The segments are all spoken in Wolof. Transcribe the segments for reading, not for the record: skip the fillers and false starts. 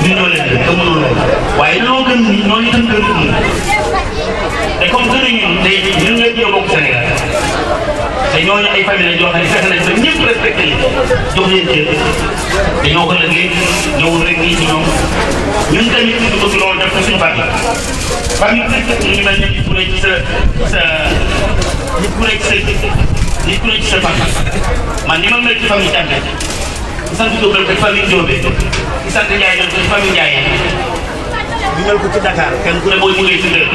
ñu ñoo leen gën gëmuloo loolu waaye loo gën ni ñooñu itam gën ñu te comme gën a ñun tey ñun ñëpp ñoo bokk Sénégal te ñooñu ay famille lañ yoo xam ne fexe nañ ba ñëpp respecté leen jox leen cër te ñoo ko lëggee ñëwul rek nii ci ñoom ñun tamit ñu bëgg loolu def ko suñu famille ñu ngi mel ne nit ku ne ci nit ku ne ci sa famille man ni ma mel ci famille Thiamé ci sant Diop rek famille Diobé ci sant Ndiaye nag ci famille Ndiaye ñu mel ko ci Dakar kenn ku ne boo jógee ci dëkk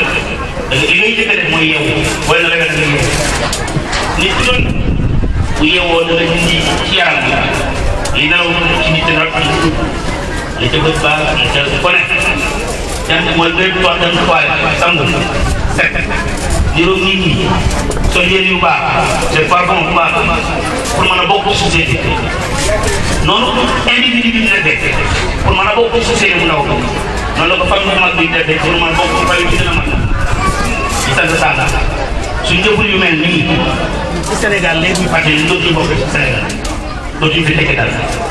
da nga li ngay jëkk a def mooy yeewu booy na rek da nga yeewu nit ku doon bu yeewoo da nga dindi ci yaram bi li nelaw ci nit nag li ca bët baax li ca kone jant mooy bépp wax dem toile sangu set niroog nit ñi sol yéen yu baax c'est pas bon bu baax pour mën a bokk société noonu individu bi ñu defee pour mën a bokk société bu ndaw noonu la ko famille bu mag bi defee pour mën a bokk famille bi gën a mag ci sant sànga suñu jëful yu mel nii ci Sénégal léegi ñu fàtte ni dootuñu bokk ci Sénégal dootuñu fi tekki dara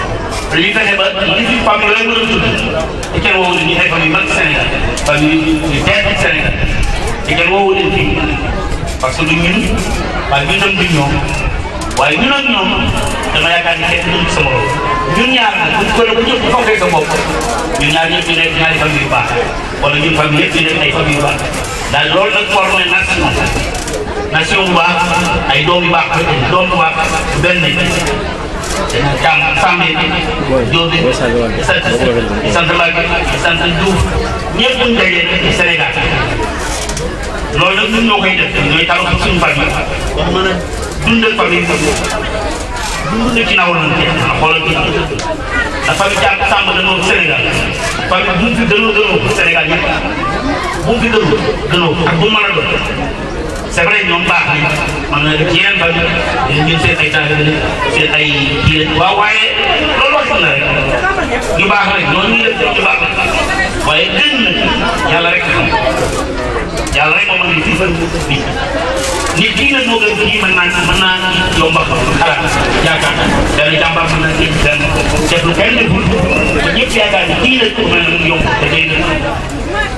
dañuy fexe ba li fi famille yooyu mën a tudd te kenn woowu leen ñu ay famille mag Sénégal famille yu teel ci Sénégal te kenn woowu leen fii parce que du ñun waaye ñun tam du ñoom waaye ñun ak ñoom dama yaakaar ni kenn duñ sa borom ñun ñaar nag buñ ko bu ñëpp fonkee sa bopp ñun ñaar ñëpp ñu nekk ñaari famille yu baax wala ñun famille yëpp ñu nekk ay famille yu baax daal loolu nag formé nation bu baax ay doom yu baax doom bu baax benn Thiam Sambé Diop di sant Mbacke di sant Diouf ñëpp ñu dajee ci Sénégal loolu nag ñun ñoo koy def ñooy taxaw suñu famille wax mën a dundal famille dund ci naw nañ te xoolal ci ndax famille Thiam Sambé dañoo Sénégal famille bu fi gënoo Sénégal ñëpp bu fi gënoo ak bu mën a doon c'est vrai ñoom baax nañ man na ci yeneen famille ñun seen ay taal seen ay kii waaw waaye loolu wax na rek ñu baax rek noonu ñuy def ñu baax waaye gën na yàlla rek xam yàlla rek moo mën di fan bi nit kii nag moo gën kii mën naa yomb a xalaat yaakaar dana jàmbaar mën naa dégg dana def lu kenn deful ñëpp yaakaar ni kii nag mën na yomb te day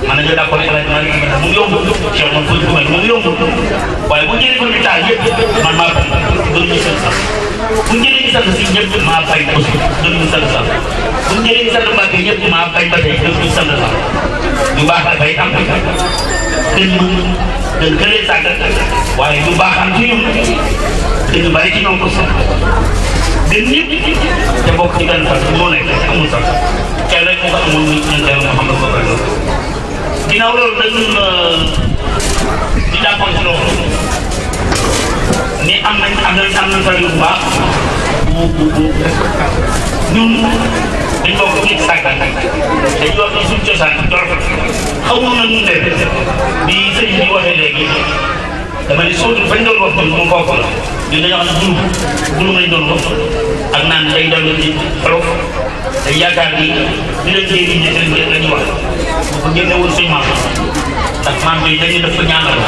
man nga d'accord ak man mu yomb ci man ko dugal mu yomb waaye bu jëlee ko ni taal yëpp man maa fay doon ñu sant sax bu jëlee ñu sant si ñëpp maa fay aussi doon ñu sant sax bu jëlee ñu sant Mbacke ñëpp maa fay ba tey doon ñu sant sax yu baax dafay am gën gën këlee sàgg waaye yu baax am ci ñun gën bari ci ñoom ko sax gën ñëpp te bokk ci gan fan moo nekk amul sax kenn rek mu ko amul ñu ñun ma xam nga ko ginnaaw loolu dañu di d'accord ci loolu ni am nañ famille bu baax ñun dañ bokk ci sàggan dañuy wax ci suñu cosaan torop xamuñu na ñun def bi sëñ bi waxee léegi dama ne soo fañ doon wax moom foofu la ñun dañoo xam ne groupe lañ doon wax ak naan day doon ci xolof day yaakaar ni di leen jëriñ ñi seen la ñuy wax bu génne woon suñu maam ndax maam bi dañuy def ko ñaanal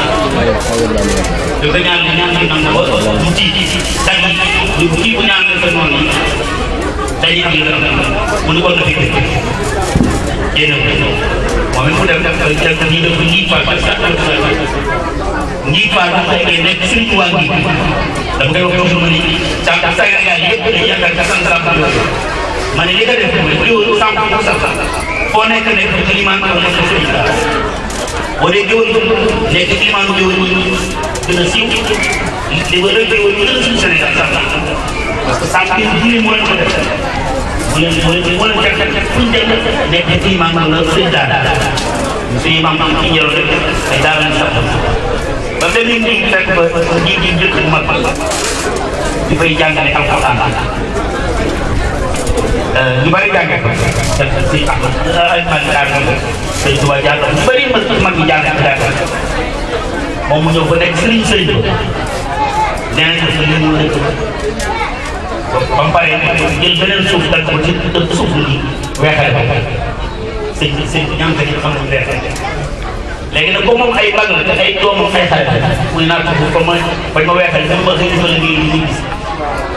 dafa ñaan bi nag ba mu tiit dag yi kii bu ñaanal sa noonu yi dañuy am yële mu ni ko na fi génn moom it mu def ñii def ñii faal parce que ñii faal bu fekkee nekk Sëriñ Tuubaa ngi dama koy wax toujours ma ni sa yaay yëpp dañuy yaakaar ka sant la ma ne li nga def mooy bu dee 100% foo nekk ci limaan ko nekk Sëriñ Tuubaa boo dee géwël nekk ci limaan géwël gën a siiw li ba rëy géwël gën a suñu Sénégal sax parce que sànq bi moo leen ko def moo leen fekk fuñ dem nekk ci limaan la sëñ daal suñu maam ci njëriñ rek ay daal lañ sax ba benn nit fekk ba njiit yi njëkk bu mag di fay jàngale alxuraan ñu bëri jàngee ko si ay mag jàngale sëñ Tuubaa jàngale ñu bëri mag ñi jàngale moom mu ñëw ba nekk sëriñ nee nañ ko li mu nekk ba mu paree jël beneen suuf dal ko ci suuf bi weexale ko sëñ bi ñaan ko xam nga weexale léegi nag comme moom ay mag la te ay doomam ay xale muy naan ko comme bañ ma weexale dama bëgg ñu bëgg ñu gis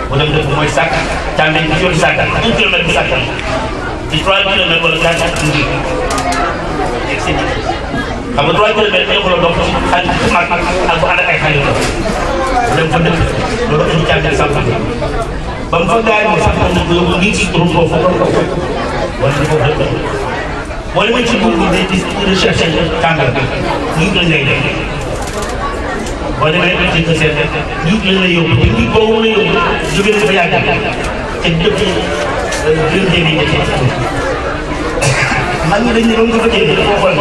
bu dem dëkk mooy sàkk tànn ci yoon sàkk 1 kilomètre bi sàkk ci 3 kilomètres wala 4 ngi yegg si xam nga 3 kilomètres dañu ko la dox ak mag ak bu ànd ak ay xale dem fa dëkk loolu indi càggal sàmm ba mu fa gaañoo sax am na boobu ngi ci tur foofu wala di foofu dëkk wala ma ci bugg di recherche tàngal nit lañ lay def boo demee ci kër seet nit lañ lay yóbbu te nit boobu la yóbbu jóge na fa yàgg te dëkk gën yi mag ñi dañ ne doon ko fa jëlee boo xool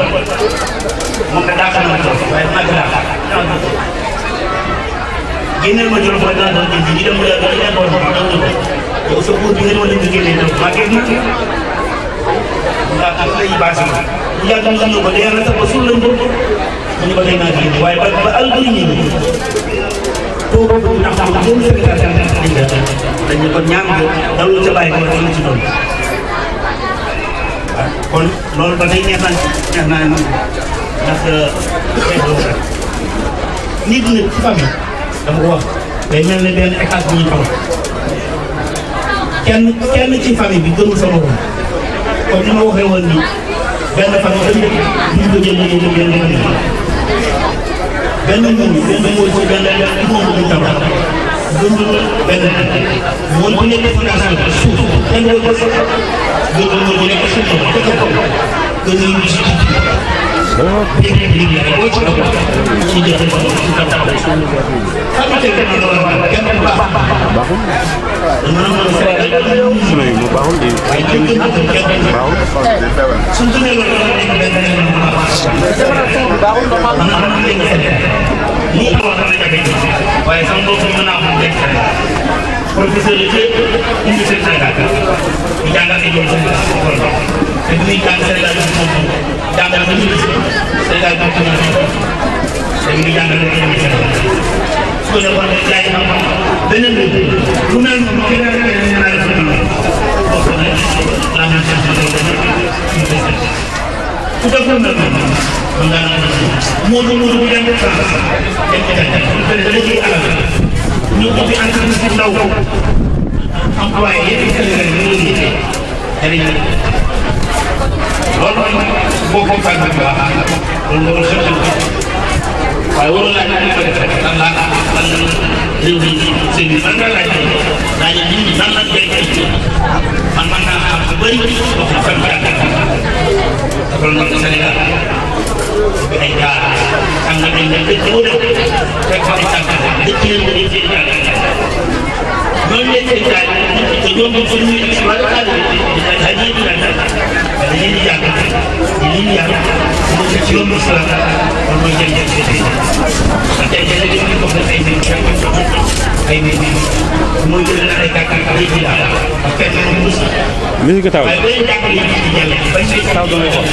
moom nga daa xam na toog waaye mag laa génneel ma jël ko dinaa doon jënd ñi dem dañu leen doon yow sa buur bi ngeen mën a génnee donc maa ngi gën ndax ak lay baasi bu yàgg ñu ko de yàlla sax ba suul lañ ko mu ñu ba tey naa génne waaye ba algori ñi toog ndax génn Sénégal dañ ne kon ñaam nga dalul ca bàyyi ko wala ci doon kon loolu ba tey neex naa ne ndax nit nag ci famille dama ko wax day mel ne benn étage bu ñu taw kenn ci famille bi gënul sa morom comme ni ma waxee woon nii benn famille dañu ñu ko jël ñu benn famille benn benn mooy ci benn moom bu ñu taw gënul benn mooy bu nekk fondation suuf kenn mooy ko gënul mooy bu nekk suuf gënul ñu ci professeur yi ci université Sénégal di jàngal ay jom Sénégal te bi muy jàng Sénégal bi moom jàngal ba ñu Sénégal bi moom te mi ngi jàngal ay jom Sénégal su ko defoon rek jaay xam-xam beneen bi lu mel noonu kenn rek ñu naan ko dund bokk na la même chose ku defoon nag man daa naan Moodu bu dem France dem Italie dana ciy alal ñu ubbi entreprise bu ndaw employé yëpp Sénégal ñu ngi liggéey jëriñ loolu mooy boo ko fànn bu baax loolu nga war a cherché waaye waroon laaj ñu ko def rek lan laa réew mi sëñ bi man nga laaj daa ne nit ñi nan lañ koy man naa xam lu bëri wax na fan dafa nekk Sénégal bi ay jaar am na dañ dëkk bu def fekk fa ay tànk dëkk leen ko def seen jaar ñooñu leen seen jaar te ñoom ñoom suñu ñuy exploité xaalis bi dina daal ñuy dina daal dañ leen di jàng di leen yàq mu nekk ci yoonu islam loolu mooy jëriñ seen tey jëlee dañu ko def ay mbir ay mbir mooy jëlee ay kàkk ay ji daal ak fekk na mu mus Misi ka taw. waaye ba leen jàppale yi di jàll bañ koy taw da ngay wax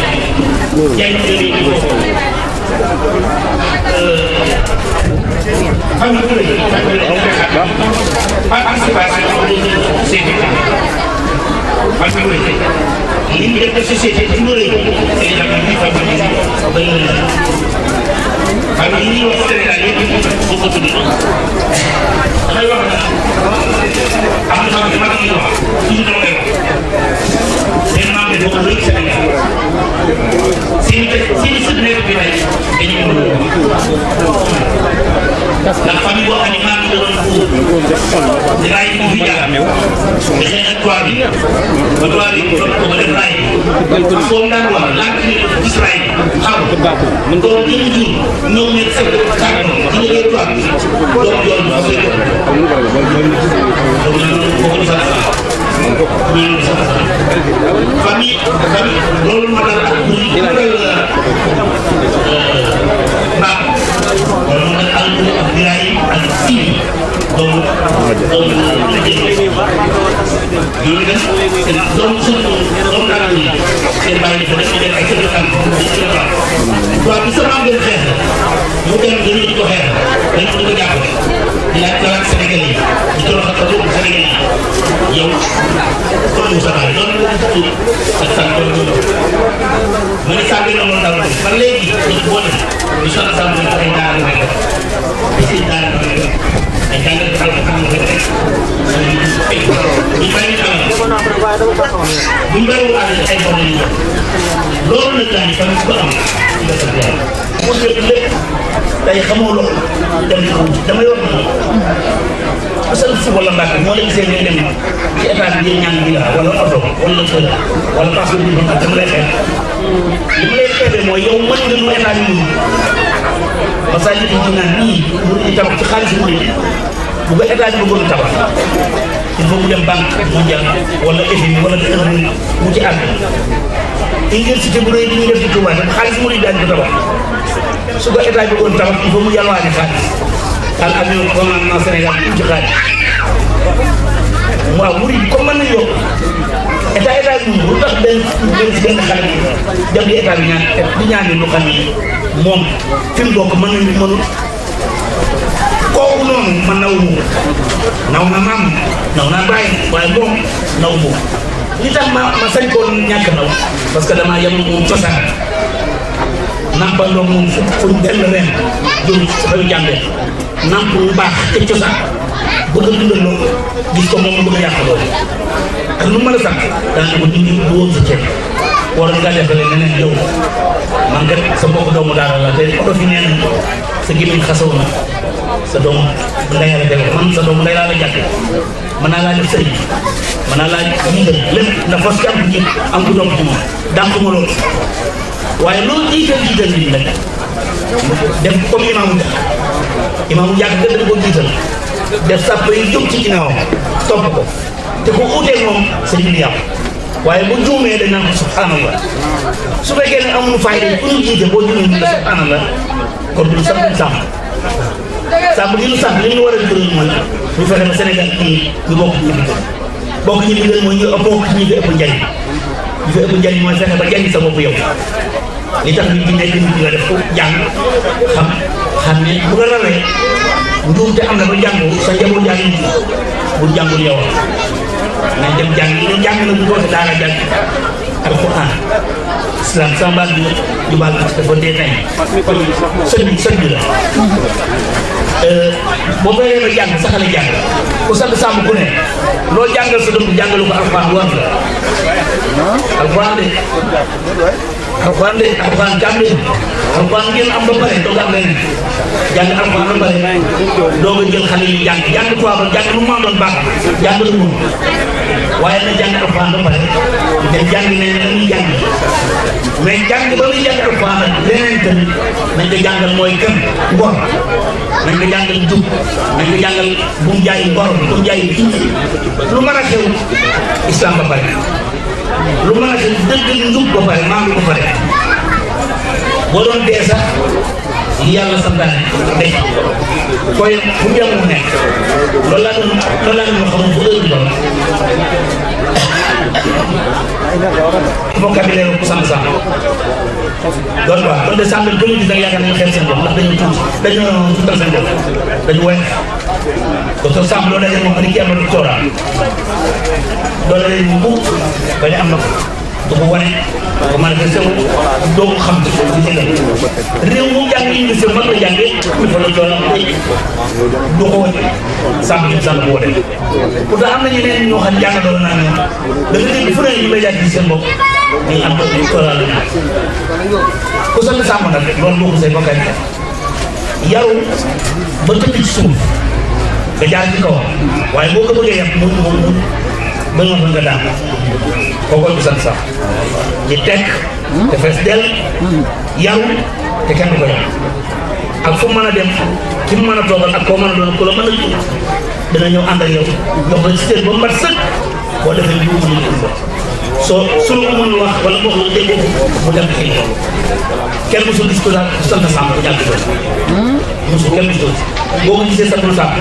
jëriñ jëlee di ko li ñu def société bi mu rëy day jàpp ni fa bëri na xam nga li ñuy wax Sénégal yëpp boo ko tuddee damay wax na am na xam ne mag yi wax toujours dama koy wax seen maam yi boo ko rëy Sénégal seen sët nekk bi tey dañuy ndax famille boo xam ne maam yi da doon fóot di raay ko fi jaar dañuy ak toit bi ba toit bi ko ba def raay foo daan wax lànk ni gis raay xam nga ko jënd jur ñëw nekk sa kàddu ci ñu lay toit doom yoon ba koy famille loolu moo tax baax loolu moo tax ak biraay ak sii donc loolu la jëlee yooyu nag seen doom suñu doom daal di seen bàyyi ko def ci ay sëñ am di ci la waaw bi sa maam doon xeex mu dem dañu di ko xeex dañu di ko jàppale di laaj talaat Sénégal yi di toroxal ko doomu Sénégal yi yow comme sa baay loolu la ko tudd ak sa loolu ma ne saa bi noonu daal ba léegi ñu boole ñu soxla sa ay daara rek di seen daara rek ay jàngal alxuraan nga def ay ñu bari alal bu ñu bariwul alal ay bon lañu def loolu nag daal di tamit ko am ci la sant yàlla moo jot lépp tey xamoo loolu dem ko damay wax ni asal fu wala mbàkk moo la gisee ngay dem ci état bi ngeen ñaan bi la wala oto wala kër wala passeport bi ak dama lay xeex li ma lay xeexee mooy yow mën nga nu état bi mënul parce que nit ñi naan nii mu tabax ci xaalis mu ne bu ko état bi bëggoon tabax il faut mu dem banque mondiale wala FMI wala mu ci àgg université bu rëy bi ñu def ci Touba tam xaalis mu ne daañu ko tabax su ko état bi bëggoon tabax il faut mu yalwaane xaalis daal avion commandement Sénégal ci xaalis waaw murid comme mën nañu yokk état bi lu tax benn xale dem di état bi ñaan lu xam ni moom fi mu bokk mën nañu mënul kooku noonu man naw na maam naw naa bàyyi waaye moom naw moom li tax ma sañ koo ñàkk naw parce que damaa yem moom cosaan nampandoo moom fu benn ren jëm fa ñu jàngee namp bu baax te cosaan bëgg a dundal loolu gis ko moom bëgg a yàq loolu ak lu mën a sant daanaka ko dindi du woon sa ceeb waroon ngaa defalee neneen yow man kat sa mbokk doomu daara la te oto fi nee nañ sa gémmiñ xasaw na sa doomu ndey la def man sa doomu ndey laa la jàppe mën naa laa def sëriñ mën naa laa jiital lépp na fas ci am ku jiit am ku doom ci moom dàq ma loolu waaye loolu jiital nit nag def comme imaamu jàkk gën dañ ko jiital def sàpp yi jóg ci ginnaawam topp ko te ku uutee moom sëriñ bi yàqu waaye bu juumee dañ naan ko subhanallah su fekkee ne amuñu fayda ku ñu jiite boo juumee ñu la subhanallah kon duñu sax duñu sàmm li ñu sàmm li ñu war a juróom mooy ñu fexe ba Sénégal kii ñu bokk ñibbi bokk ñibbi gën mooy ñu bokk ci ñi fi ëpp njariñ ñi fi ëpp njariñ mooy fexe ba jariñ sa bopp yow li tax nit ñi nekk nit ñi nga def ko jàng xam ne bu la rawee njuumte am na ba jàngu sa njaboot jàng nit bu jàngul yow nañ dem jàng ñu jàng na bu doon daara jàng alquran islam sama baat bi ñu baal ko dafa dee tay sëñ bi la boo fekkee ba jàng sa xale jàng ku sant sàmm ku ne loo jàngal sa doom jàngalu ko alquran war la alquran jàng leen alquran ngeen am ba pare doog am leneen jàng alquran ba pare doog a jël xale yi jàng tubaab jàng lu mu doon baax jàng lu mu waaye na jàng alquran ba pare dem jàng leneen la ñuy jàng mais jàng ba muy jàng alquran leneen tamit nañ ko jàngal mooy kër ngor nañ ko jàngal jub nañ ko jàngal bu mu jaay ngor bu mu jaay lu mën a xew islam ba pare lu mën a xew dëgg njub ba pare maam ba pare boo doon dee sax yàlla santaane day koy fu mu yem nekk loolu laa doon xamul bu heure bi doon vocabulaire ku sàmm sàmm doon waaw kon de sàmm ko ñu gis da nga yaakaar nañu xeeb seen bopp ndax dañu tuuti dañu tuutal seen bopp dañu woy docteur Samb loolu daje moom ki am na doctorat loolu daje bu bañ am na ko du ko wane ko manifesté wu doo ko xam di jëgal réew mu jàng université mën la jàngee il faut la doon du ko wane sàmm boo dem pourtant am na ñeneen ñoo xam jàng doon naa ne da nga dégg fu ne ñu lay jàng ci seen bopp ñu am doctorat la ku sant sàmm nag loolu boo ko say bokkay yaru ba tëdd ci suuf nga jaar ci kaw waaye boo ko bëggee yàq mu ba nga daan kooku la sant sax di tekk te fees del yaru te kenn du ko yàq ak fu mu mën a dem ki mu mën a toogal ak koo mën a doon ku la mën a ji dana ñëw ànd ak yow jox la ci ba mu mat sëkk boo defee lu mu ñu soo suñu mënul wax wala boo xam ne déggoo mu dem ci kenn mosul gis ko daal sant sàmm bu ñàkk doon mosul kenn mosul boo ko gisee sant sàmm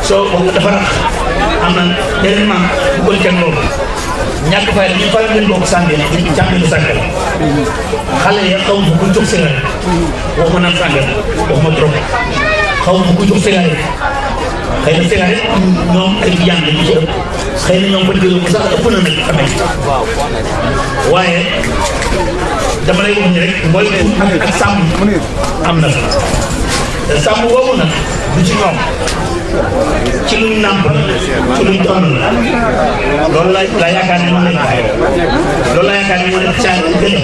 soo dafa rax am na yeneen maam bu ko kenn loolu ñàkk fay ñu faral leen bokk sànni càmmi lu sàngal xale ya xaw ma ku jox sénégal waxuma naan sàngal waxuma trop xaw ma ku jox sénégal xëy na sénégal ñoom ay jàng ñu ci ëpp xëy na ñoom bañ ko yóbbu sax ëpp na nag amee waaye dama lay wax ni rek mooy ak sàmm am na sàmm boobu nag du ci ñoom ci luñ nàmp ci luñ doon la loolu la yaakaar ne moo nekk loolu la yaakaar ne moo nekk Thiam Gële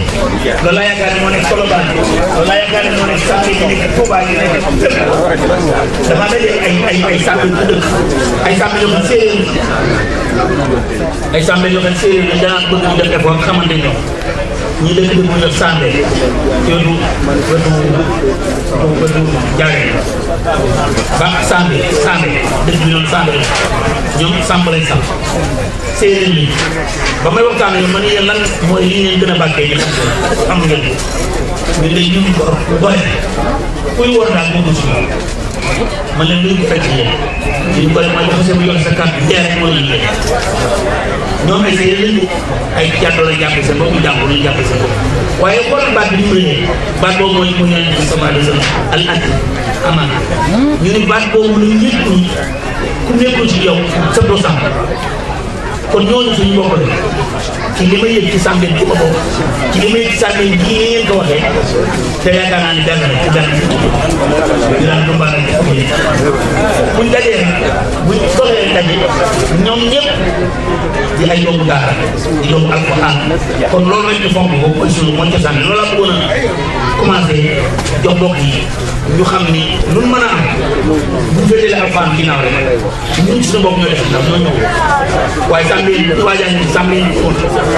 loolu la yaakaar ne moo nekk Colobane loolu la yaakaar ne moo nekk sàmm yi nekk Touba yi nekk fépp dafa daje ay sàmm yu dëkk ay sàmm yoo xam séeréer ay sàmm yoo xam séeréer yi danaa bëgg ñu def effort xamante ñoom ñi dëkk bi mu yor Sambé yooyu wetu Jaaree ba Sambé dëkk bi noonu Sambé ñoom Samb lañ Samb séeréer yi ba may waxtaan ak ma ne yéen lan mooy li ngeen gën a bàkkee ñu xam ngeen ko ñu lay ñu ko boy kuy war daal moo gën si moom man leen luy fekk yéen ñu bëri ma jox seen yoon sa carte jeex moo liggéey ñoom ay séeréer lañ ay jàddoo la jàppe seen bopp jàmbur ñu jàppe seen bopp waaye xoolal baat bi ñu mënee baat boobu mooy mu ñaan ci sama des al at amaana ñu ne baat boobu lu ñëpp ñi ku nekkul ci yow sa doo sàmm kon ñooñu suñu bokk la ci li ma yëg ci sàmbeen ci ma bokk ci li ma yëg ci sàmbeen ji ngeen ko waxee te yaakaar naa ni benn rek ci benn ñu daan dumbaana ci ko yi buñ dajee rek buñ solee daje ñoom ñëpp di ay doomu daara di doomu alquran kon loolu rek ñu fonk ko mooy suñu mooy cosaan loolu laa bëggoon a commencé jox bokk yi ñu xam ni lu mën a am buñ féetee alquran ginnaaw rek ñun suñu bopp ñoo def ndax ñoo ñëw waaye sàmbeen waajal ni sàmbeen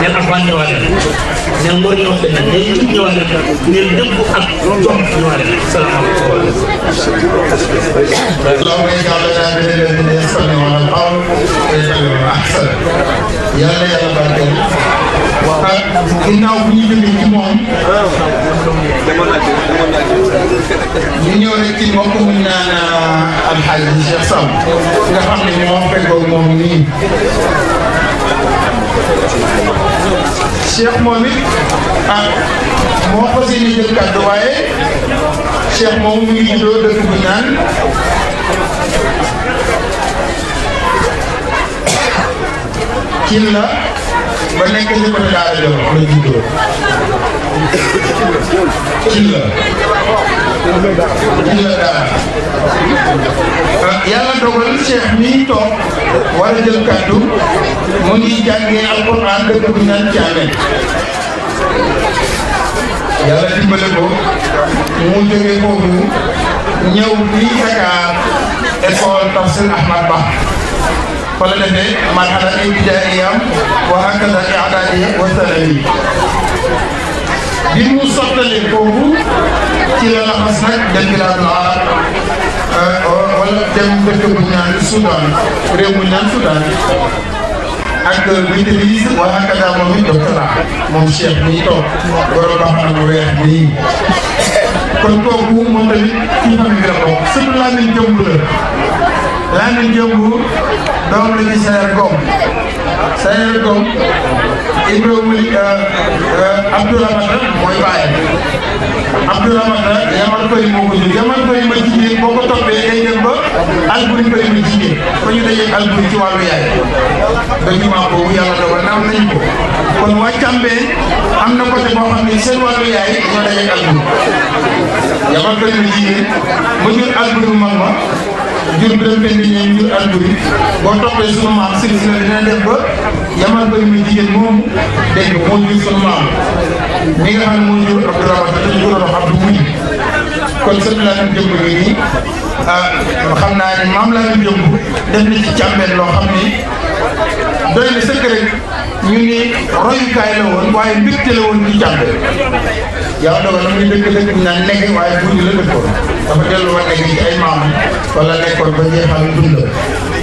neen alquran ñëwaat neen ngor ñëwaat na neen jub ñëwaat na neen dëgg ak jom ñëwaat na yàlla yàlla barkeel ginnaaw bu ñu jógee ci moom ñu ñëw rek ci mbokk mu naan alxaaji Cheikh Samb nga xam ne moo fekkoog moom nii Cheikh moom it moo fas yéene jël kàddu waaye Cheikh moom mu ngi juddoo dëkk bu naan Killa ba nekk ci côté Daara Jolof la juddoo Killa Daara yàlla dogal Cheikh mii toog war a jël kàddu mu ngi jàngee alquran dëkk bu naan Thiamène yàlla dimbale ko mu jóge foofu ñëw fii Dakar école Tafsir Ahmad Ba fa la defee marhala ibtidaa'iyam wa hakaza i'daadiyya wa sanawiyya bi mu sottalee foofu ci la laxas nag dem bilaadul arab wala dem dëkk bu ñu naan Soudan réew bu ñu naan Soudan ak maîtrise wa hakaza moom it doctorat moom Cheikh mi toog borom baax na weex nii kon kooku moom tamit ci famille bi la bokk surtout Lamine Jëmb la Lamine Jëmb doom la ci Sayer Gom Ibrahima Abdourahmane mooy bàyyi Abdourahmane yamal koy moo ko jur yamal koy ma jigéen boo ko toppee day dem ba Alburi koy ma jigéen ba ñu dajee Alburi ci wàllu yaay document boobu yàlla dogal na am nañu ko kon waa Cambé am na côté boo xam ne seen wàllu yaay ñoo dajee Alburi yamal koy ma jigéen ma jur Alburi bu mag ma jur bi dem benn ñoom jur Alburi boo toppee sunu maam silsila dina def ba yamal koy ma jigéen moomu dégg nga moo jur sunu maam mi nga xam ne moo jur Abdourahmane dañu ko doon wax Abdou Mouy kon sëñ Lamine Jëmb gi nii xam naa ne maam Lamine Jëmb def na ci Cambérène loo xam ni doy na sëkk rek ñu ni royukaay la woon waaye mbégte la woon ci Cambérène yow dogal na muy dëkk bu naan nekk waaye buñu la dëkkoon dafa delluwaat nekk ci ay maam wala nekkoon ba jeexal dund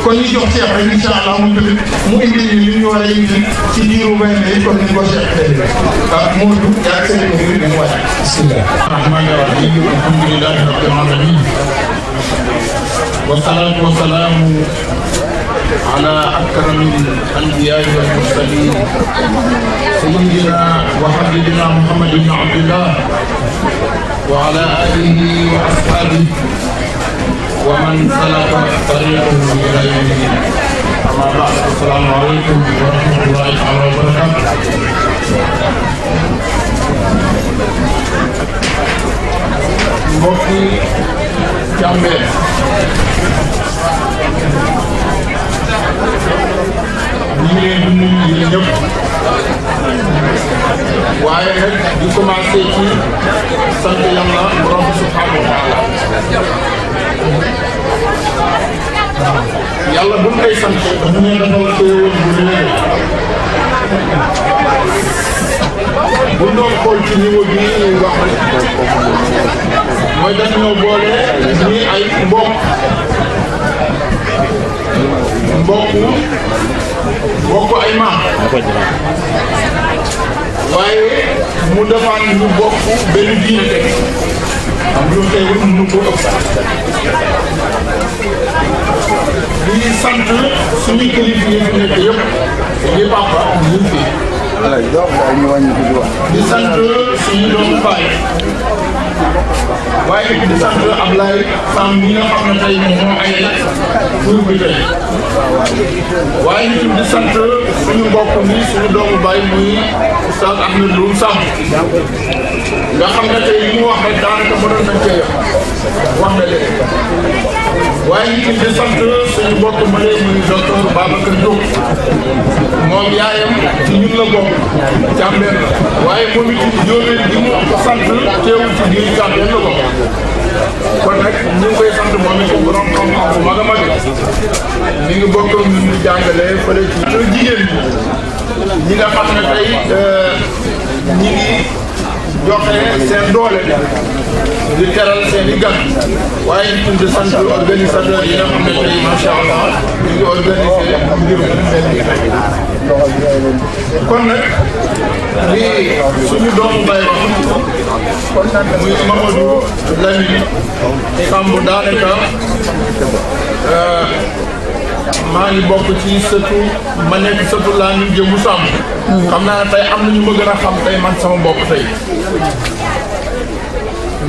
kon ñu jox Cheikh rek incha allah moom tamit mu indi li ñu war a indi ci diiru bay ne comme ni ko Cheikh defee Modou yaa ngi seen mbir mi mu wàcc bismillah rahmaani rahim alhamdulillahi rabbil alamin wa salaatu wa salaamu ala akramil anbiyaai wal mursalin sayyidina wa habibina Muhammad ibn Abdillah wa ala alihi wa ashabihi ومن سلك طريقه الى يوم الدين اما بعد السلام عليكم ورحمه الله تعالى وبركاته mbokk yi waaye nag di commencé ci sant yàlla borom subhanahu wa taala yàlla bu koy sant dafa ne dafa xéewal bu réer bu doon xool ci niveau bi ñuy wax mooy dafa ñoo boole ñii ay mbokk ay maam waaye mu defaan ñu bokk benn diine teg am lu tey wut mu ko ëpp di sant suñu kilifa yi fi nekk yëpp di papa ñu fi di sant suñu doomu baay waaye di sant Ablaye Sam mi nga xam ne tey moom ay tur bi tey waaye itam di sant suñu mbokk mi suñu doomu baay muy Oustaz Ahmed Loum Sam nga xam ne tey li mu wax rek daanaka mënoon nañ cee wax na léegi waaye itam di sant suñu mbokk ma lee muy docteur Babacar Diop moom yaayam ci ñun la bokk Cambérène la waaye moom itam jóge di mu sant teewul ci biir Cambérène la bokk kon nag ñu ngi koy sant moom itam borom xam-xam bu mag a mag mi ngi bokk ñu ñu jàngale fële ci jigéen ñi nga xam ne tey ñi ngi joxe seen doole di teral seen i gan waaye itam di sant organisateurs yi nga xam ne tey macha allah ñu ngi organisé mbir mu mel nii kon nag lii suñu doomu bay wax muy Mamadou Lamine Samb daanaka maa ngi bokk ci sëtu ma nekk sëtu Lamine Jëmbu Samb xam naa ne tey am na ñu ma gën a xam tey man sama bopp tey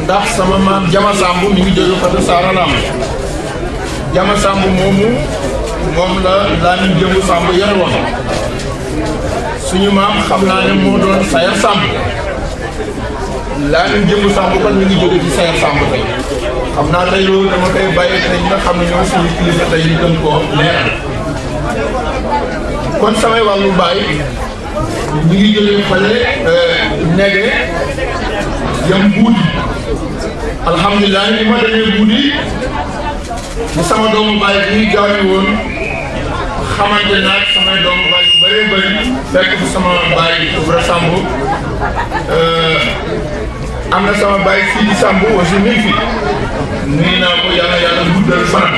ndax sama maam Jama Samb mi ngi jóge Fata Saara Lam Jama Samb moomu moom la Lamine Jëmbu Samb yore woon suñu maam xam naa ne moo doon Sayar Samb Lamine Jëmbu Samb kon mi ngi jóge ci Sayar Samb tey xam naa tey loolu dama koy bàyyi tey nga xam ne ñoo suñu kilifa tey ñu gën koo leeral kon samay wàllu baay mi ngi jóge fale nege jëm buudi alhamdulilah ni ma demee buudi ni sama doomu baay bi gaañu woon xamante naag samay doomu baay yu bëree bëri fekk fi sama baay Ibra Samb am na sama baay fii di Samb aussi mi ngi fi nuyu naa ko yàlla guddal fanam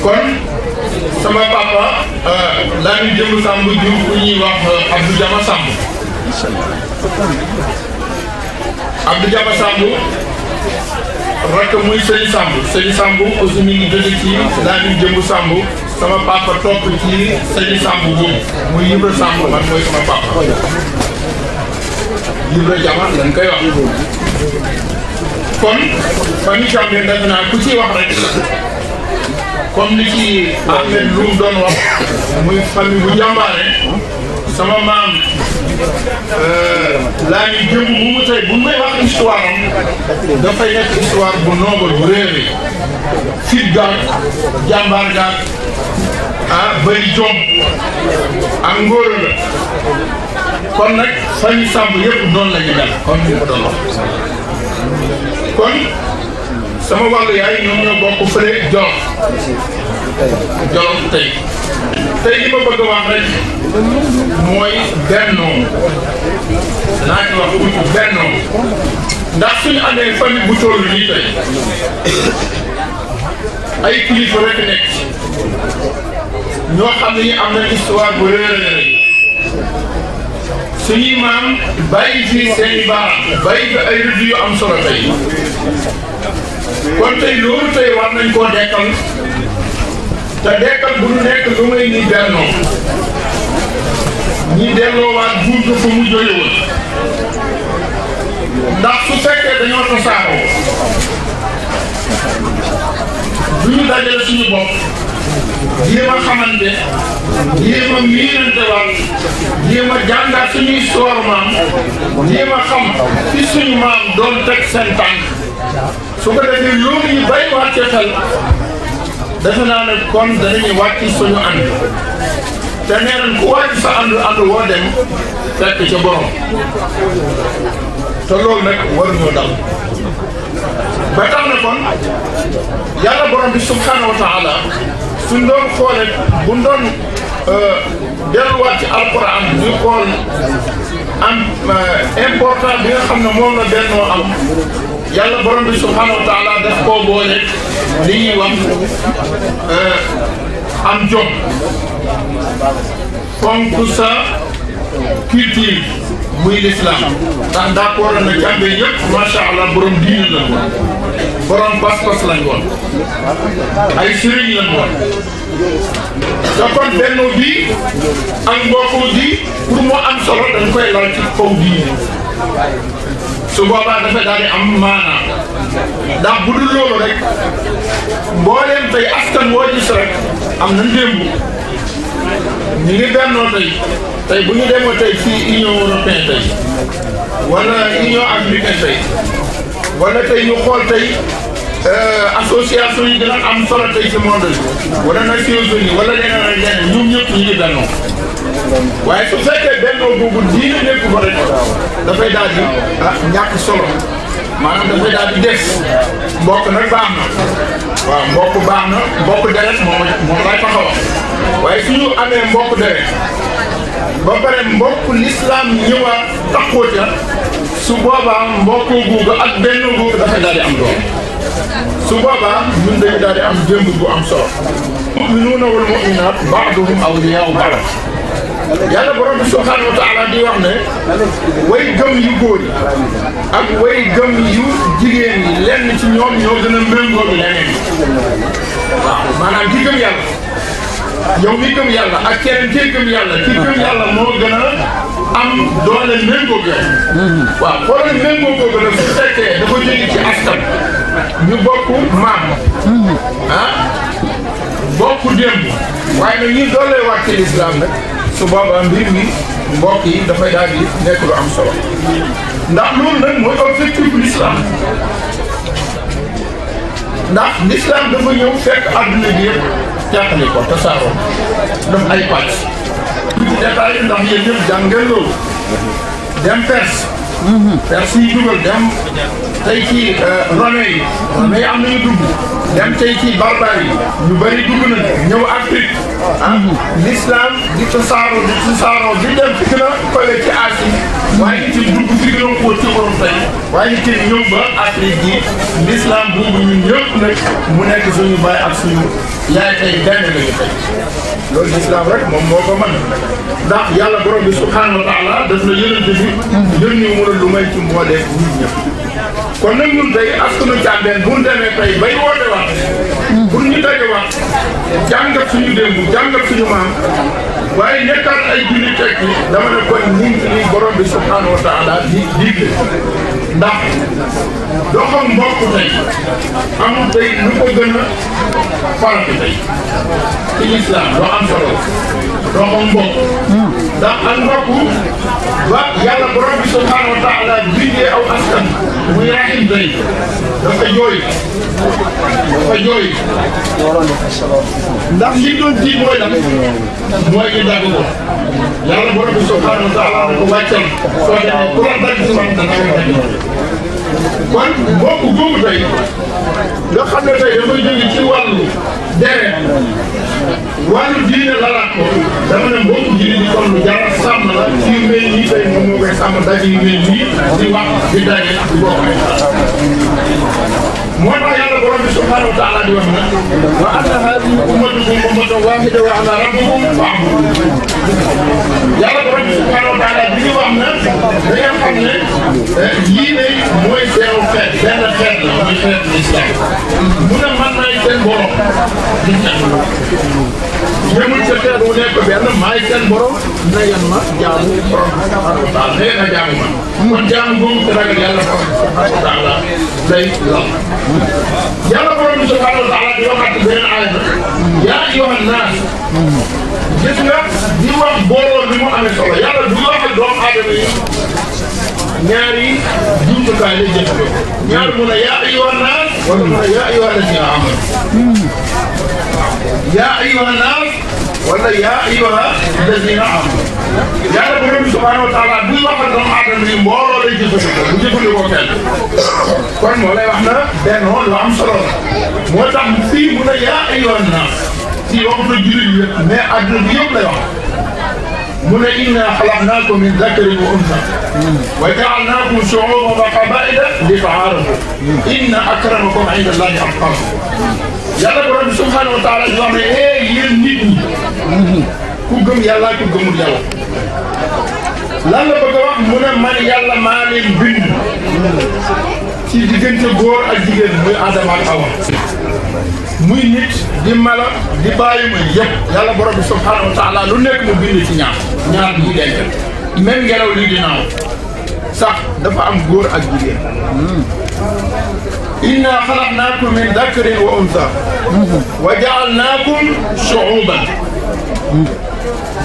kon sama papa Lamine Jëmbu Samb jur ku ñuy wax Abdou Jama Samb Abdou Jama Samb rakk muy Sëñ Samb aussi mi ngi jóge ci Lamine Jëmbu Samb sama papa topp ci Sëñ Samb boobu muy Ibra Samb man mooy sama papa Ibra Jama lañ koy wax kon famille Cambérène def naa ku ci wax rek comme li ci Ahmed Loum doon wax muy famille bu jàmbaare sama maam Lamine Jëmbu mu tey bu may wax histoire am dafay nekk histoire bu noble bu réeré fit gaag jàmbaar gaag bëri jom ak ngóor la kon nag famille Samb yëpp noonu la ñu mel comme ni ko doon wax kon sama wàllu yaay ñoom ñoo bokk fële Jolof tey li ma bëgg a wax rek mooy bennoo naa ci wax bennoo ndax suñu amee famille bu toll nii tey ay kilifa rek nekk ñoo xam ne ñu am na histoire bu réeré suñuy maam bàyyi fi seen i baaraam bàyyi fi ay rëdd yu am solo tey kon tey loolu tey war nañ koo dekkal te dekkal bu ñu nekk lu may ni bennoo ñi delloowaat buur ko fa mu jóge woon ndax su fekkee dañoo tasaaroo du ñu dajale suñu bopp jéem a xamante jéem a miinante waat jéem a jàngaat suñuy histoire maam jéem a xam fi suñu maam doon teg seen tànk su ko defee loolu ñu bay wàcce xel defe naa ne kon danañu wàcc suñu ànd te nee nañ ku wàcc sa ànd woo dem fekk ca borom te loolu nag waruñoo dal ba tax na kon yàlla borom bi subhanahu wa taala suñ doon xoolee buñ doon delluwaat ci alquran di xool am important bi nga xam ne moom la bennoo am yàlla borom bi subhanahu wa taala daf koo boole li ñuy wax am jom fonk sa culture muy l'islam ndax d'accord na jàmbe yëpp macha allah borom diine lañ woon borom pas-pas lañ woon ay sëriñ lañ woon te kon bennoo bi ak mbokkoo bi pour mu am solo dañ koy lal ci kaw diine su boobaa dafay daal di am maanaam ndax bu dul loolu rek mbooleem tey askan woo gis rek am na ndémb ñu ngi bennoo tey bu ñu demoo tey ci Union européenne tey wala Union africaine tey wala tey ñu xool tey association yi gën a am solo tey ci monde bi wala Nations Unies wala leneen ak leneen ñoom ñëpp ñu ngi bennoo waaye su fekkee bennoo boobu diine nekk ko rek dafay daal di ñàkk solo maanaam dafay daal di des mbokk nag baax na waaw mbokk baax na mbokk deret moom lay taxaw waaye suñu amee mbokk deret ba pare mbokk l'islam ñëwaat taxaw ca su boobaa mbokk googu ak benn googu dafay daal di am doom su boobaa ñun dañu daal di am démb bu am solo. mu'minuuna wal mu'minaat ba'duhum awliyaa'u ba'd yàlla borom bi subhaanahu wa taala di wax ne way gëm yu góor yi ak way gëm yu jigéen yi lenn ci ñoom ñoo gën a méngoo bi leneen waaw maanaam ki gëm yàlla yow mi gëm yàlla ak keneen kii gëm yàlla ki gëm yàlla moo gën a am doole méngoo gi waaw xoolal méngoo googu nag su fekkee dafa jóge ci askan ñu bokk maam bokk démb waaye nag ñu doolee waat ci lislaam nag su boobaa mbir mi mbokk yi dafay daal di nekk lu am solo ndax loolu nag mooy objectif bu l'islam ndax l'islam dafa ñëw fekk adduna bi yëpp teqali ko tasaaroo def ay pàcc détail ndax yéen ñëpp jàng ngeen loolu dem Perse yi dugal dem tey ci Romains yi am nañu dugg dem tey ci barbares yi ñu bëri dugg nañu ñëw Afrique l'islam di tasaaroo di dem fi gën a collé ci Asie waaye ci dugg fi gën a xóot ci Europe tey waaye ci ñëw ba Afrique gi l'islam boobu ñun ñëpp nag mu nekk suñu baay ak suñu yaay tey benn lañu tey loolu l'islam rek moom moo ko mën ndax yàlla borom bi subhanahu wa taala daf na yonent bi yónni mu lu may ci mbooleem nit ñëpp kon nag ñun tey askanu Càmbeen bu ñu demee tey bay woote waat pour ñu daje waat jàngat suñu démb jàngat suñu maam waaye nekkaat ay julli teg ci dama ne kon ñu ngi li borom bi subhanahu wa taala di digle ndax doxam mbokk tey amul tey lu ko gën a faratu tey ci islam doo am solo doxam mbokk ndax ak mbokk ba yàlla borom bi subhanahu wa taala bindee aw askan muy rahim tey dafa jooy ndax li doon ji mooy lan mooy ñu dagg ko yàlla borom bi subhanahu wa taala ko wàccal soo demee ku la dagg si man dana ko dagg kon mbokk googu tey nga xam ne tey dafay jóge ci wàllu deret wàllu diine lalaat ko dama ne mbokk diine di kon lu jar sàmm la ci yu mel nii tey moom moo koy sàmm daje yu mel nii di wax di daje di bokk moo tax yàlla borom bi subhanahu wa taala di wax na wa anna haadihi ummatukum ummatan waahida wa ana rabbukum fa'budun yàlla borom bi subhanahu wa taala bi ñu wax na da ngeen xam ne lii ne mooy seen xeet benn xeet la mooy xeet l'islam mu ne man maay seen borom di ñemul sa xeet wu nekk benn maay seen borom na yem ma jaamu borom subhanahu wa taala nee na jaamu ma kon jaamu boobu te ragal yàlla borom subhanahu wa taala lay lal yàlla borom bi subhanahu wa taala di waxaat benn aaya yaa ayyuhan naas gis nga di wax booloo bi mu amee solo yàlla du wax ak doomu aadama yi ñaari jumtukaay lay jëfandikoo ñaar mu ne yaa ayyuhan naas wala mu ne yaa ayyuhal lazina aamanu yaa ayyuhan naas wala yaa ayyuha alladina amanu yàlla borom subhanahu wa taala buy wax ak doomu aadama yi mbooloo lay jëfandikoo bu jëfandikoo kenn kon moo lay wax na benn lu am solo la moo tax fii mu ne yaa ayyuha naas fii waxu na jullit yëpp mais àdduna bi yëpp lay wax mu ne inna xalaqnaakum min dakarin wa unsa wa jaalnaakum shuuban wa qabaa'ila li ta'aarafu inna akramakum inda Allahi atqaakum yàlla borom bi subhanahu wa taala di wax ne yéen nit ñi ku gëm yàlla ku gëmul yàlla lan la bëgg a wax mu ne man yàlla maa leen bind ci diggante góor ak jigéen muy Adama ak Awa muy nit di mala di bàyyi ma yëpp yàlla borom bi subhanahu wa taala lu nekk mu bind ci ñaar ñuy denc même ngelaw lii di naaw sax dafa am góor ak jigéen inna xalaqnaakum min dakarin wa unsa wa jaalnaakum shuuban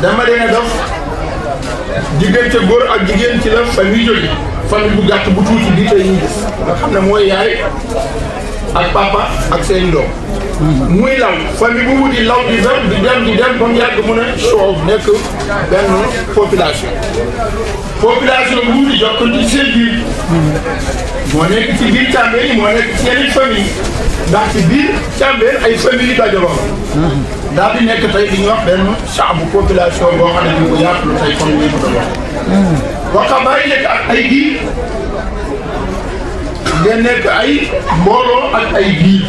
dama leen a def diggante góor ak jigéen ci la famille jóge famille bu gàtt bu tuuti bii tey ñu gis nga xam ne mooy yaay ak papa ak seen doom muy law famille bu wuti law di dem ba mu yàgg mu ne soow nekk benn population bu wuti jokk ci seen biir moo nekk ci biir càmbeen yi moo nekk ci yeneen famille ndax ci biir càmbeen ay famille yi dajaloo daal di nekk tey li ñuy wax benn saabu population boo xam ne bi bu yaatu la tey comme ni ñu ko doon wax bàyyi nekk ak ay giir ngeen nekk ay mbooloo ak ay giir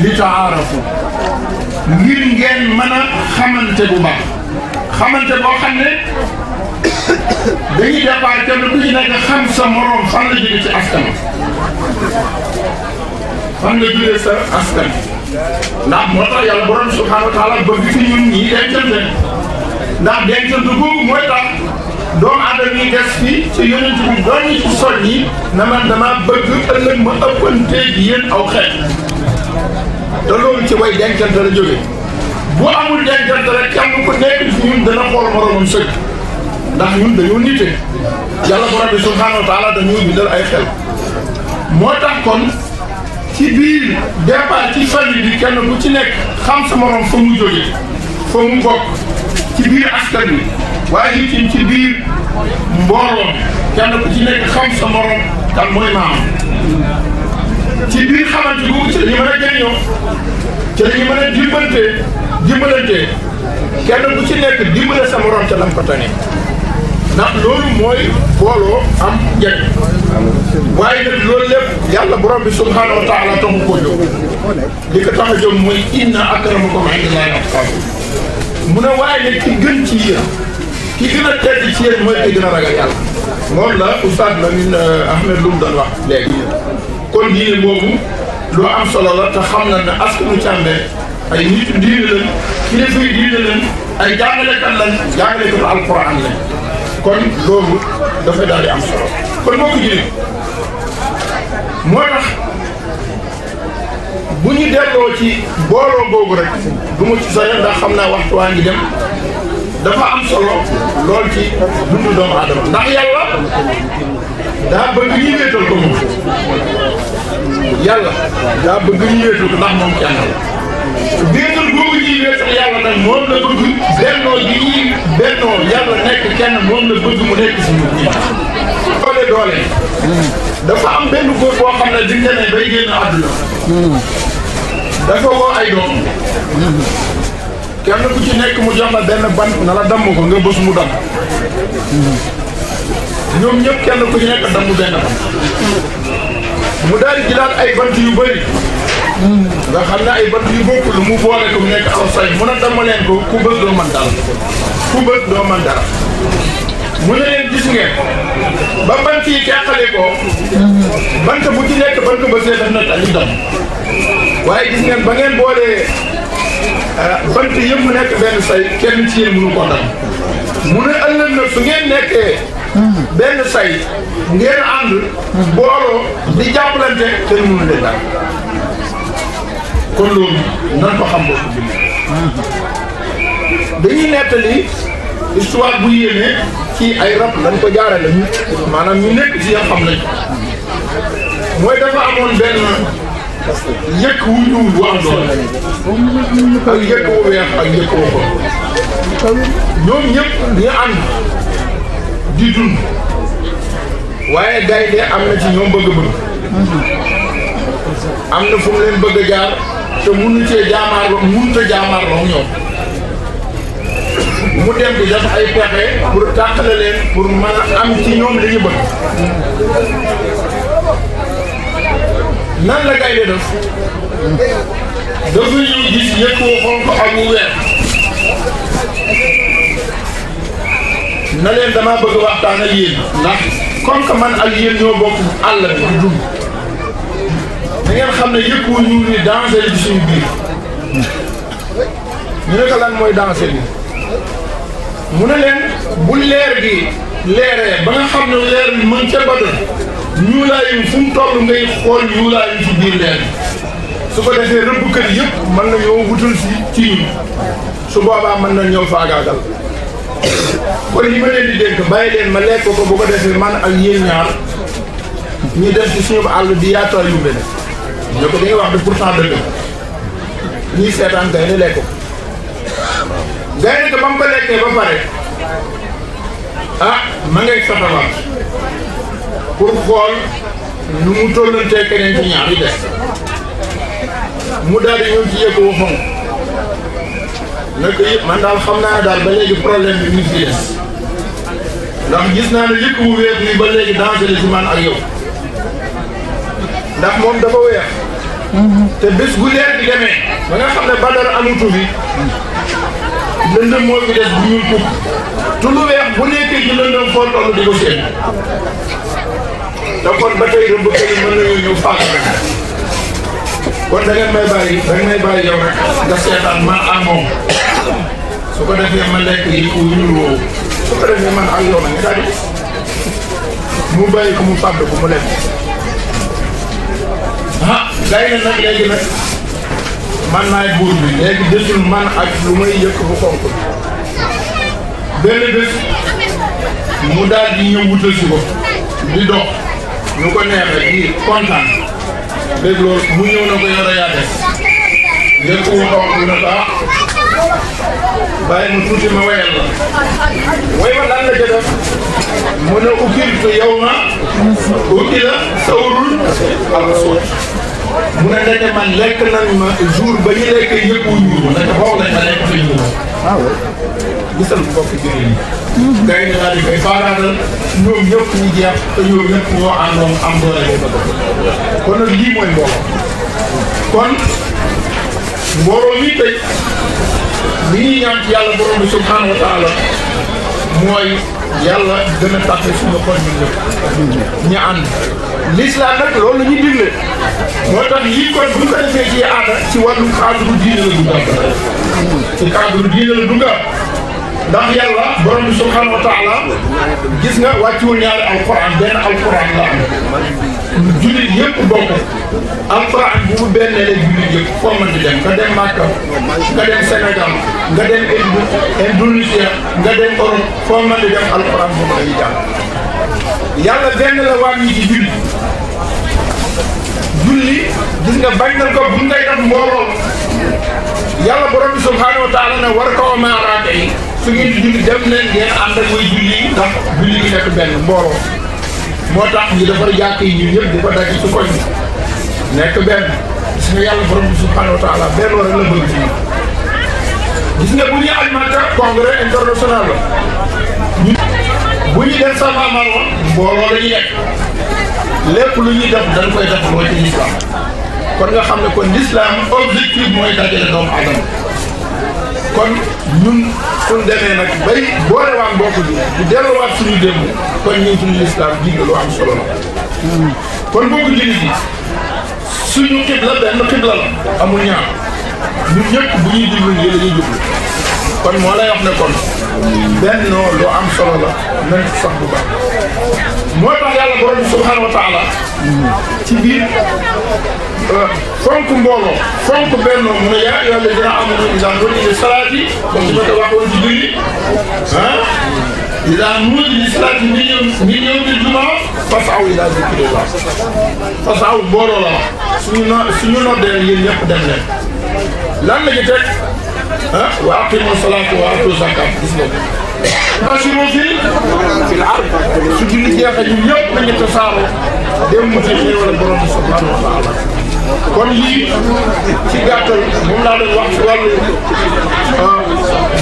li taarafu ngir ngeen mën a xamante bu baax xamante boo xam ne dañuy départ kenn ku ci nekk xam sa morom fan la jóge ci askan fan la jóge sa askan ndax moo tax yàlla borom subhanahu wa taala bëgg fi ñun ñii dencante ndax dencante boobu mooy tax doomu aadama yi des fi ci yonent bi doon ñu ci soññi na man dama bëgg ëllëg ma ëppanteeg yéen aw xeet te loolu ci way dencante la jóge bu amul dencante rek kenn ku nekk ci ñun dana xool moromam sëkk ndax ñun dañoo nite yàlla borom bi subhanahu wa taala dañoo bindal ay xel moo tax kon ci biir départ ci famille bi kenn ku ci nekk xam sa morom fa mu jóge fa mu bokk ci biir askan wi waaye itam ci biir mbooloo kenn ku ci nekk xam sa morom kan mooy maam ci biir xamante boobu ci la ñu mën a jëriñoo ci la ñu mën a dimbalante kenn ku ci nekk dimbale sa morom ca lam ko tane ndax loolu mooy booloo am njëkk waaye nag loolu lépp yàlla borom bi subhanahu wa taala taxu koo jóg li ko tax a jóg mooy inna akramakum indallahi atqaakum mu ne waaye nag ki gën ci yéen ki gën a tedd ci yéen mooy ki gën a ragal yàlla moom la oustaz Lamine Ahmed lu mu doon wax léegi kon diine boobu lu am solo la te xam na ne askanu Càmbeen ay nit diine lañ kilifa yi diine lañ ay jàngalekat lañ jàngalekat alquran lañ kon loolu dafay daal di am solo kon moo ko jëlee moo tax bu ñu delloo ci booloo boobu rek du ma ci sori ndax xam naa waxtu waa ngi dem dafa am solo lool ci dundu doomu aadama ndax yàlla daa bëgg ñu wéetal ko moom yàlla daa bëgg ñu wéetal ko ndax moom kenn la wéetal boobu ñuy wéetal yàlla nag moom la bëgg bennoo gi ñuy bennoo yàlla nekk kenn moom la bëgg mu nekk si ñun ñi doole dafa am benn góor boo xam ne diñ ne bay génn àdduna dafa woo ay doom kenn ku ci nekk mu jox la benn bant na la damm ko nga bës mu damm ñoom ñëpp kenn ku ci nekk damm benn bant mu daal di jëlaat ay bant yu bëri nga xam ne ay bant yu bokkul mu boole ko mu nekk aw say mun a damm leen ko ku bës doo man dara ku bës doo man dara mu ne leen gis ngeen ba bant yi teqale ko bant bu ci nekk bant ba see def na li damm waaye gis ngeen ba ngeen boolee bant yëpp mu nekk benn say kenn ci yéen mënu ko dam mu ne ëllëg nag su ngeen nekkee benn say ngeen ànd booloo di jàppalante kenn mënu leen dara kon loolu nan ko xam boo ko bind dañuy nettali histoire bu yéene ci ay rab dañ ko jaarale ñu maanaam ñu nekk ci yoo xam nañ mooy dafa amoon benn yëkk wu ñuul bu am doole ak yëkk wu weex ak yëkk wu ko ñoom ñëpp ñu ànd di dund waaye gaynde am na ci ñoom bëgg-bëgg am na fu mu leen bëgg a jaar te mënu cee jaamaarloo mënut a jaamaarloo ñoom mu dem di def ay pexe pour tàqale leen pour mën a am ci ñoom li ñu bëgg nan la gaynde def dafa ñëw gis yëkk wu xonq ak wu weex na leen damaa bëgg waxtaan ak yéen ndax comme que man ak yéen ñoo bokk àll bi di dund da ngeen xam ne yëkk wu ñuul ni danger ci suñu biir ñu ne ko lan mooy danger bi mu ne leen bu leer gi leeree ba nga xam ne leer bi mën ca Badar ñuulaayu fu mu toll ngay xool ñuulaayu ci biir leer su ko defee rëbbkat yëpp mën na ñoo wutul si ci ñun su boobaa mën na ñëw faagaagal kon li ma leen di dénk bàyyi leen ma lekk ko bu ko defee man ak yéen ñaar ñu def ci suñu àll di yaatal yu mel ne ko dañuy wax de pourtant dëgg ñuy seetaan gaynde lekk ko gaynde ko ba mu ko lekkee ba pare ah ma ngay sotawaat pour xool nu mu tollantee keneen ci ñaar yi des mu daal di ñëw ci yëkk wu xonq naka yëpp man daal xam naa daal ba léegi problème bi ñu fi des ndax gis naa ne yëkk wu weex ni ba léegi danger la ci man ak yow ndax moom dafa weex te bés bu leer bi demee ba nga xam ne Badar amutu bi lëndëm moo fi des bu ñuul kukk te lu weex bu nekkee ci lëndëm foo toll di ko seen te kon ba tey rëbb kay mën nañoo ñëw faak kon da ngeen may bàyyi yow rek nga seetaan man ak moom su ko defee ma lekk yi ku ñuul woowu su ko defee man ak yow nag nga daal di mu bàyyi ko mu fàdd ko mu lekk ah gay na nag léegi nag man maay buur bi léegi desul man ak lu may yëkk bu xonk benn bés mu daal di ñëw wutal si ko di dox ñu ko neexee di kontaan dégg loolu mu ñëw na ko yore yaa des yëkk wu xonk na ko bàyyi mu tuuti ma wayal la way ma lan la ca def mu ne ukiltu yow na ukila sawrul ak suut mu ne ndeke man lekk nañ ma jour ba ñu lekk yëpp wu ñuul ndeke foofu lañ ma lekk fi ñuul gisal mbokk jigéen ñi gay ni daal di koy faagaagal ñoom ñëpp ñu jeex te ñoom ñëpp ñoo àndoon am doole ngay bëgg kon nag lii mooy mbooloo kon mbooloo mi tey li ñuy ñaan ci yàlla borom bi subhanahu wa taala mooy yàlla gën a tàppe suñu xol ñun ñëpp ñu ànd l'islam nag loolu la ñuy digle moo tax yii kon bu ñu ko defee ci aada ci wàllu cadre diine la duggaat ci cadre diine la duggaat ndax yàlla borom bi subhanahu wa taala gis nga wàcciwul ñaari alquran benn alquran la am jullit yëpp bokk alquran bu mu bennee la jullit yëpp foo mën di dem nga dem Makka nga dem Sénégal nga dem Indonésie nga dem Europe foo mën di dem alquran bu mu la ñuy jàng yàlla benn la wàññi ci julli gis nga bañ na ko bu ngay def mbooloo yàlla borom bi subhanahu wa taala ne war ko maaraate yi su ngeen di julli dem leen ngeen ànd ak way julli yi ndax julli gi nekk benn mbooloo moo tax ñu defar jàkk yi ñun ñëpp di ko daj su koñ nekk benn gis nga yàlla borom bi subhanahu wa taala benn rek la bëgg ci gis nga bu ñuy alimentaire congrès international la bu ñu dem Safa Marwa mbooloo la ñuy nekk lépp lu ñuy def dañ koy def mooy ci l'islam kon nga xam ne kon l'islam objectif mooy dajale doomu adama kon ñun suñ demee nag bay boolewaat mbokk bi di delluwaat suñu démb kon ñun suñu l'islam jigle lu am solo la kon mbokk jullit yi suñu xibla benn xibla la amul ñaar ñun ñëpp bu ñuy jublu nii la ñuy jublu kon moo lay wax ne kon benn lu am solo la nañ sax bu baax moo tax yàlla borom subhanahu wa taala ci biir fonk mbooloo fonk bennoo mu ne yaa ayyuhal lazina amanu idaa nuudiya lis-salaati comme ni ma ko waxoon ci julli idaa nuudiya lis-salaati min yawmil jumaa fas'aw ilaa zikrillah fas'aw mbooloo la suñu noddee yéen ñëpp dem leen lan la ñu teg wa aqimu salaata wa atu zakat gis nga basiru fil ard su julli jeexee ñun ñëpp nañu tasaaroo dem mu ci xéewal borom bi subhanahu wa taala kon lii ci gàttal moom laa doon wax ci wàllu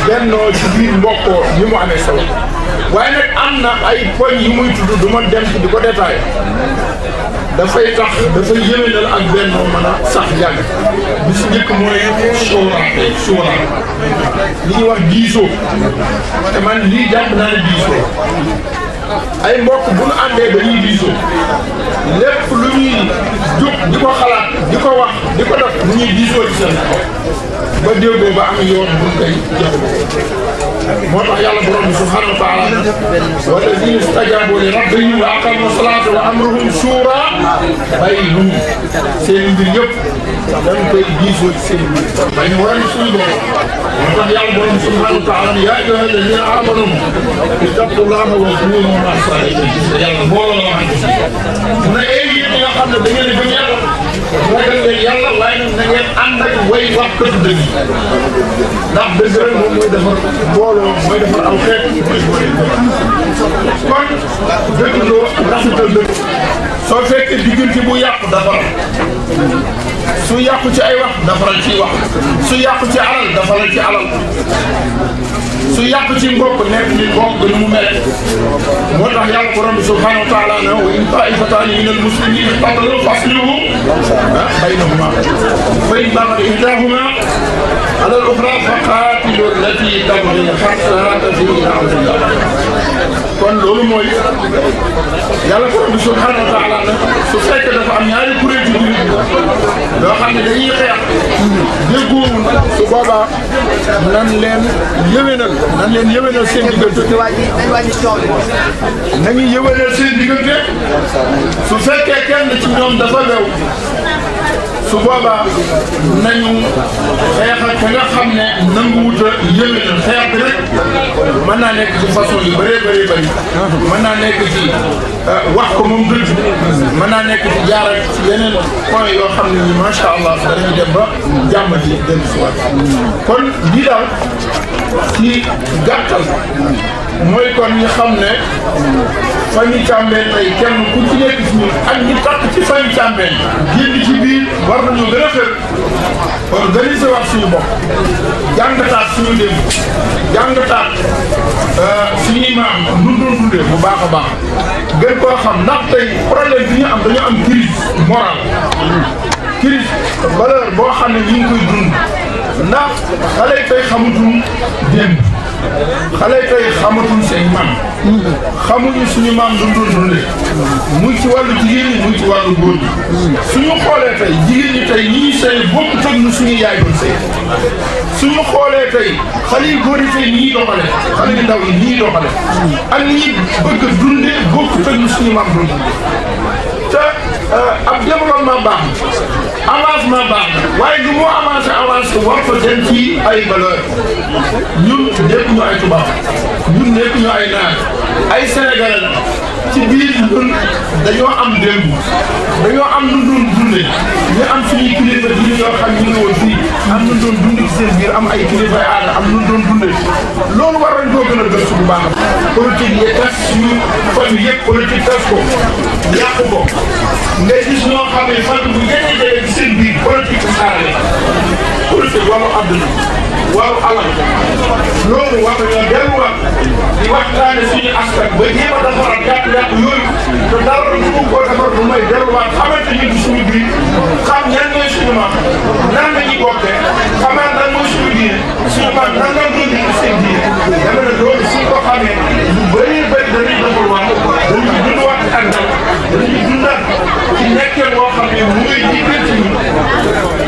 bennoo ci biir mbokkoo ni mu amee solo waaye nag am na ay poñ yi muy tudd du ma dem ci di ko détaillé dafay tax dafay yéwénal ak bennoo mën a sax yàgg bi si njëkk mooy suura li ñuy wax diisoo te man lii jàpp naa ne diisoo ay mbokk bu ñu àndee dañuy diisoo lépp lu ñuy jóg di ko xalaat di ko wax di ko def lu ñuy diisoo ci seen ba déggoo ba am yoon bu koy jëfandikoo moo tax yàlla borom bi subhanahu wa taala walladina stajabu li rabbihim wa aqamu salata wa amruhum shura baynahum seen mbir yëpp dañ koy diisoo ci seen mbir bañ waral suñu borom moo tax yàlla borom bi subhanahu wa taala ya ayyuha alladina amanu ittaqullaha wa kunu ma'a sadiqin yàlla mbooloo la waxante si na ay yéen nga xam ne da ngeen a gëm yàlla ragal leen yàlla waaye nag na ngeen ànd ak way wax këtu dëgg ndax dëgg rek moom mooy defar mbooloo mooy defar aw xeet mooy boole kon dëggandoo rafetal dëgg soo fekkee diggante bu yàqu defar su yàqu ci ay wax defaral ci wax su yàqu ci alal defaral ci alal su yàqu ci mbokk nekk ni mbokk ni mu mel moo tax yàlla borom bi subhanahu wa taala ne wa in taifataani min al muslimin iqtatalu fa aslihu baynahuma fa in baghat ihdahuma ala al ukhra fa qatilu allati tabghi hatta tafi'a ila amrillah kon loolu mooy yàlla borom bi subhanahu wa taala ne su fekkee dafa am ñaari kuréel ci biir yoo xam ne dañuy xeex déggoowul su boobaa nan leen yëwénal seen diggante nañu yëwénal seen diggante su fekkee kenn ci ñoom dafa wew su boobaa nañu xeex ak ka nga xam ne nangu wut a yëwénal xeex bi rek mën naa nekk ci façon yu bëree bëri mën naa nekk ci wax ko moom dëgg mën naa nekk ci jaar ak ci yeneen point yoo xam ne ni macha allah danañu dem ba jàmm ji dem si waat kon lii daal ci gàttal mooy kon ñu xam ne famille Thiambène tey kenn ku ci nekk ci ñun ak ñi takk ci famille Thiambène génn ci biir war nañu gën a xër organiser wax suñu bopp jàngataat suñu démb jàngataat suñuy maam nu doon dundee bu baax a baax gën koo xam ndax tey problème bi ñu am dañu am crise morale crise valeur boo xam ne ñu ngi koy dund ndax xale yi tey xamutuñ démb xale yi tey xamatuñ seen maam xamuñu suñu maam lu doon dundee muy ci wàllu jigéen ñi muy ci wàllu góor ñi suñu xoolee tey jigéen ñi tey ñi ñuy sëy bokk tëg nu suñu yaay doon sëy suñu xoolee tey xale yu góor yi tey ni ñuy doxale xale yu ndaw yi ni ñuy doxale ak ni ñuy bëgg a dundee bokk tëg nu suñu maam doon dundee te ab développement baax na avancement baax na waaye lu mu avancé war ko dem ci ay valeur ñun nekk ñu ay tubaab ñun nekk ñu ay naar ay sénégalais la ci biir ñun dañoo am démb dañoo am nu doon dunde ñu am suñuy kilifa diine yoo xam ñu ngi woon fii am nu doon dund ci seen biir am ay kilifa aada am nu doon dunde loolu war nañ koo gën a gëstu bu baax politique yi tas suñu famille yëpp politique tas ko yàqu ko nga gis ñoo xam ne fan bu jege ci seen biir politique bu saarale politique wàllu àdduna wàllu alal loolu war nañoo delluwaat di waxtaane suñu askan ba jéem a defaraat yàqu-yàqu yooyu te dara du ko defar lu may delluwaat xamante ni du suñu biir xam ñan ñooy suñu maam nan la ñuy bokkee xamal lan mooy suñu diine suñu maam nan la doon dund seen diine dama ne loolu suñ ko xamee lu bëri bëri dañuy defar waat dañuy dunduwaat ak dal dañuy dundaat ci nekkee boo xam ne mu ngi jiital ci ñun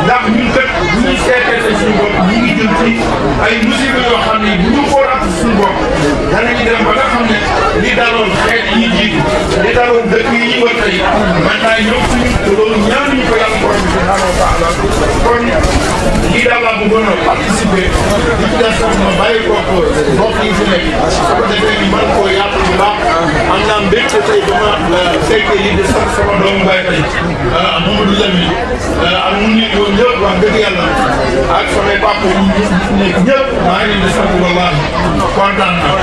ndax ñun kat bu ñuy seetee te suñu bopp ñu ngi jëm ci ay musiba yoo xam ne bu ñu xoolaat suñu bopp danañu dem ba nga xam ne li daloon xeet yi ñuy jiitu li daloon dëkk yi ñu wër tey man naa ñëw suñu te loolu ñaanuñu ko yàlla borom bi subhanahu wa taala kon lii daal laa bëggoon a participer di ci des sax ma bàyyi ko mbokk yi fi nekk su ko defee ñu mën koo yaatal bu baax am naa mbégte tey dama fekk fekkee lii de sax sama doomu baay tey Mamadou Lamine ak mu nit yoon ñëpp wax dëgg yàlla ak samay papa yi nekk ñëpp maa ngi leen di sant wallaahi kontaan naa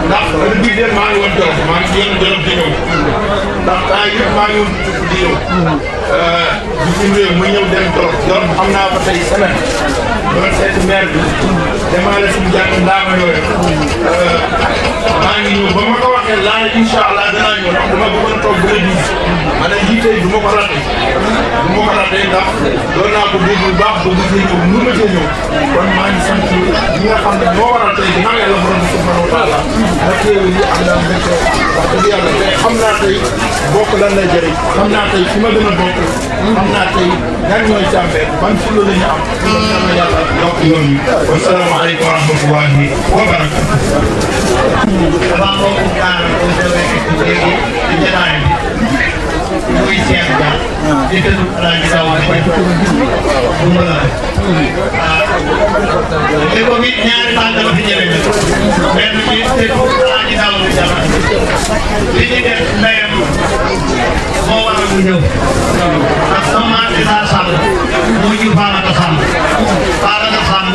ndax heure bii de maa ngi woon Jolof maa ngi yoon Jolof di ñëw ndax temps yëpp maa ngi woon di ñëw bitim réew ma ñëw dem Jolof Jolof xam naa fa tey semaine doon seeti maire bi demaale suñu jàng ndaama yooyu maa ngi ñëw ba ma ko waxee laa ne incha allah danaa ñëw ndax dama bëggoon a toog bu la diis ma ne lii tey du ma ko raté ndax doon naa ko dégg bu baax ba gisee ñëw nu ma cee ñëw kon maa ngi sant ñi nga xam ne moo waral tey ginnaaw yàlla borom subhanahu wa taala ma teew yi am naa mbégte wax dëgg yàlla tey xam naa tey bokk lan lay jëriñ xam naa tey fi ma gën a bokk xam naa tey ñan ñooy càmbee ban fulla la ñu am dama yàlla yokk yoon yi wasalaamaaleykum wa rahmatullahi wa barakatuh dafa mbokk gaar bu déwénee léegi ci jotaay bi muy Cheikh Dia di tëdd Alaaji Daw bu ma la te ko mit ñaari tànk la fi ñëwee benn bi tëdd Alaaji Daw di jabar li ñu def ndeyam moo waral mu ñëw ndax sama maam di saa sàmm mu ñu Faamata Sàmm Faamata Sàmm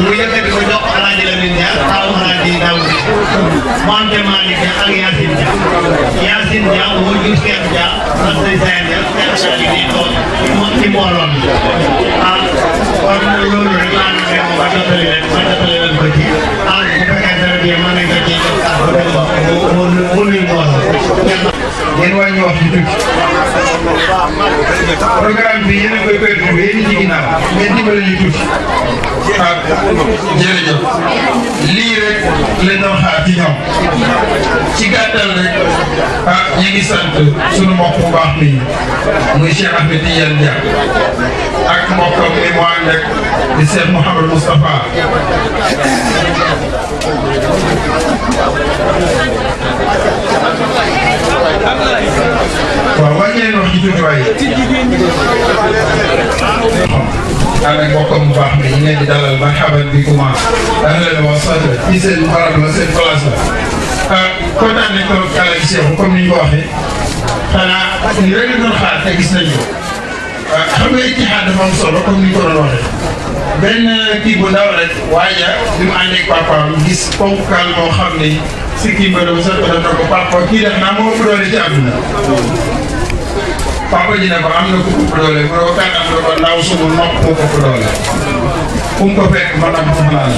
mu yëkkati ko jox Alaaji Lamin Dia taw Alaaji Daw mu am te Malick Dia ak Yacine Dia Yacine Dia moo jur Cheikh Dia ak Seytaane Dia Cheikh Salick di toog moom ci mbooloo mi kon loolu rek laa ne leen ma jottali leen ko ci bu fekkee dara bi mën nañ ko ci jox mu nuyu mbooloo ngeen wàññi wax ci tuuti programme bi yéen a koy perturbé yéen ci ginnaaw ngeen dimbale ñu tuuti jërëjëf lii rek lañ doon xaar ci ñoom ci gàttal rek ñu ngi sant sunu mbokk bu baax mi muy Cheikh Ahmed Tidiane Dia ak mbokkam mi mu ànd ak di Cheikh Mouhamadou Moustapha waaw wàññi leen wax ci tuuti waaye ànd ak mbokkam bu baax mi ñu leen di dalal marhaban bi comment ahlan wa sahlan ci seen barab la seen place la kontaan nañ ko kàlla gi Cheikh comme ni ñu ko waxee xanaa ni rek la doon xaar te gis nañ ko xam nga ittihaad dafa am solo comme ni ñu ko doon waxee benn kii bu ndaw rek waaja bi mu ànd ak papaam gis ponkal moo xam ne si kii ba doon sax dana ko papa kii def naa moo ëpp doole ci àdduna papa ji ne ko am na ku ëpp doole mu ne ko kan am na ko ndaw sumu nopp moo ëpp doole fu mu ko fekk ma am fu mu naan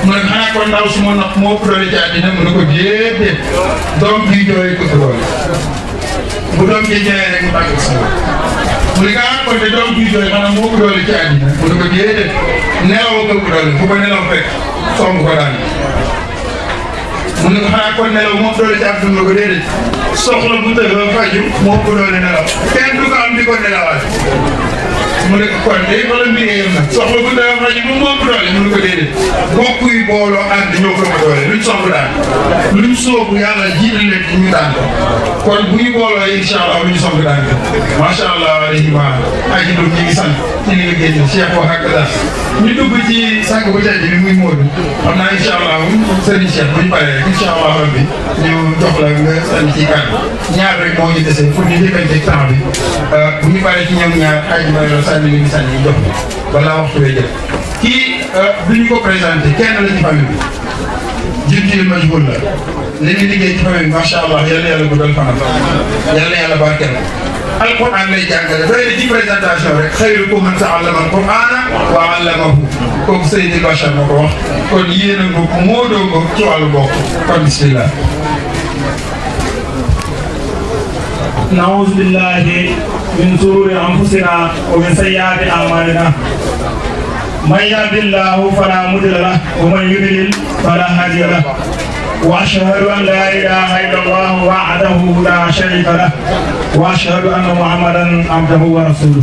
mu ne xanaa ko ndaw suma nopp moo ëpp doole ci àddina mu ne ko déedéet doom ji jooy ko ëpp doole bu doom ji jooyee rek mu tàgg si mu ne ah kon de doom ji jooy xanaa moo ëpp doole ci àddina mu ne ko déedéet nelaw ko ëpp doole fu ko nelaw fekk somb ko daan mu ne ko xanaa kon nelaw moo ëpp doole ci àdduna ko déedéet soxla bu tëdd ba faju moo ëpp doole nelaw kenn du ko am di ko nelawaat mu ne ko kon de wala mbir yem nag soxla bu tëdd ba faju moom moo ëpp doole mu ne ko déedéet bokk yi booloo ànd ñoo ko ëpp doole luñ somb daan luñ soobu yàlla jiital leen ci ñu daan ko kon bu ñu booloo incha allah lu ñu somb daan ko macha allah rahima aji dum ñi ngi sant ci li nga génn Cheikh wax ak daal ñu dugg ci sànq bu tey bi muy Modou xam naa incha allah sëriñ Cheikh bu ñu paree rek incha allah rabbi ñu jox la nga sànni ci kàddu ñaar rek moo ñu dese pour ñu njëkkanteeg temps bi bu ñu paree ci ñoom ñaar xaj ma yor sànni li ñu sànni jox balaa waxtu bee jël kii duñu ko présenté kenn la ci famille bi jëntil majhul la li ñu liggéey ci famille bi macha allah yàlla yàlla guddal fanam yàlla yàlla barkeel alquran lay jàngale doy na ci présentation rek xayrukum man ta'allama alqur'ana wa 'allamahu kooku Seydil Bachar moo ko wax kon yéen a ngoog moo doo ngoog ci wàllu bokk kon bismillah نعوذ بالله من شرور أنفسنا ومن سيئات أعمالنا من يهد الله فلا مضل له ومن يضلل فلا هادي له وأشهد أن لا إله إلا الله وحده لا شريك له وأشهد أن محمدا عبده ورسوله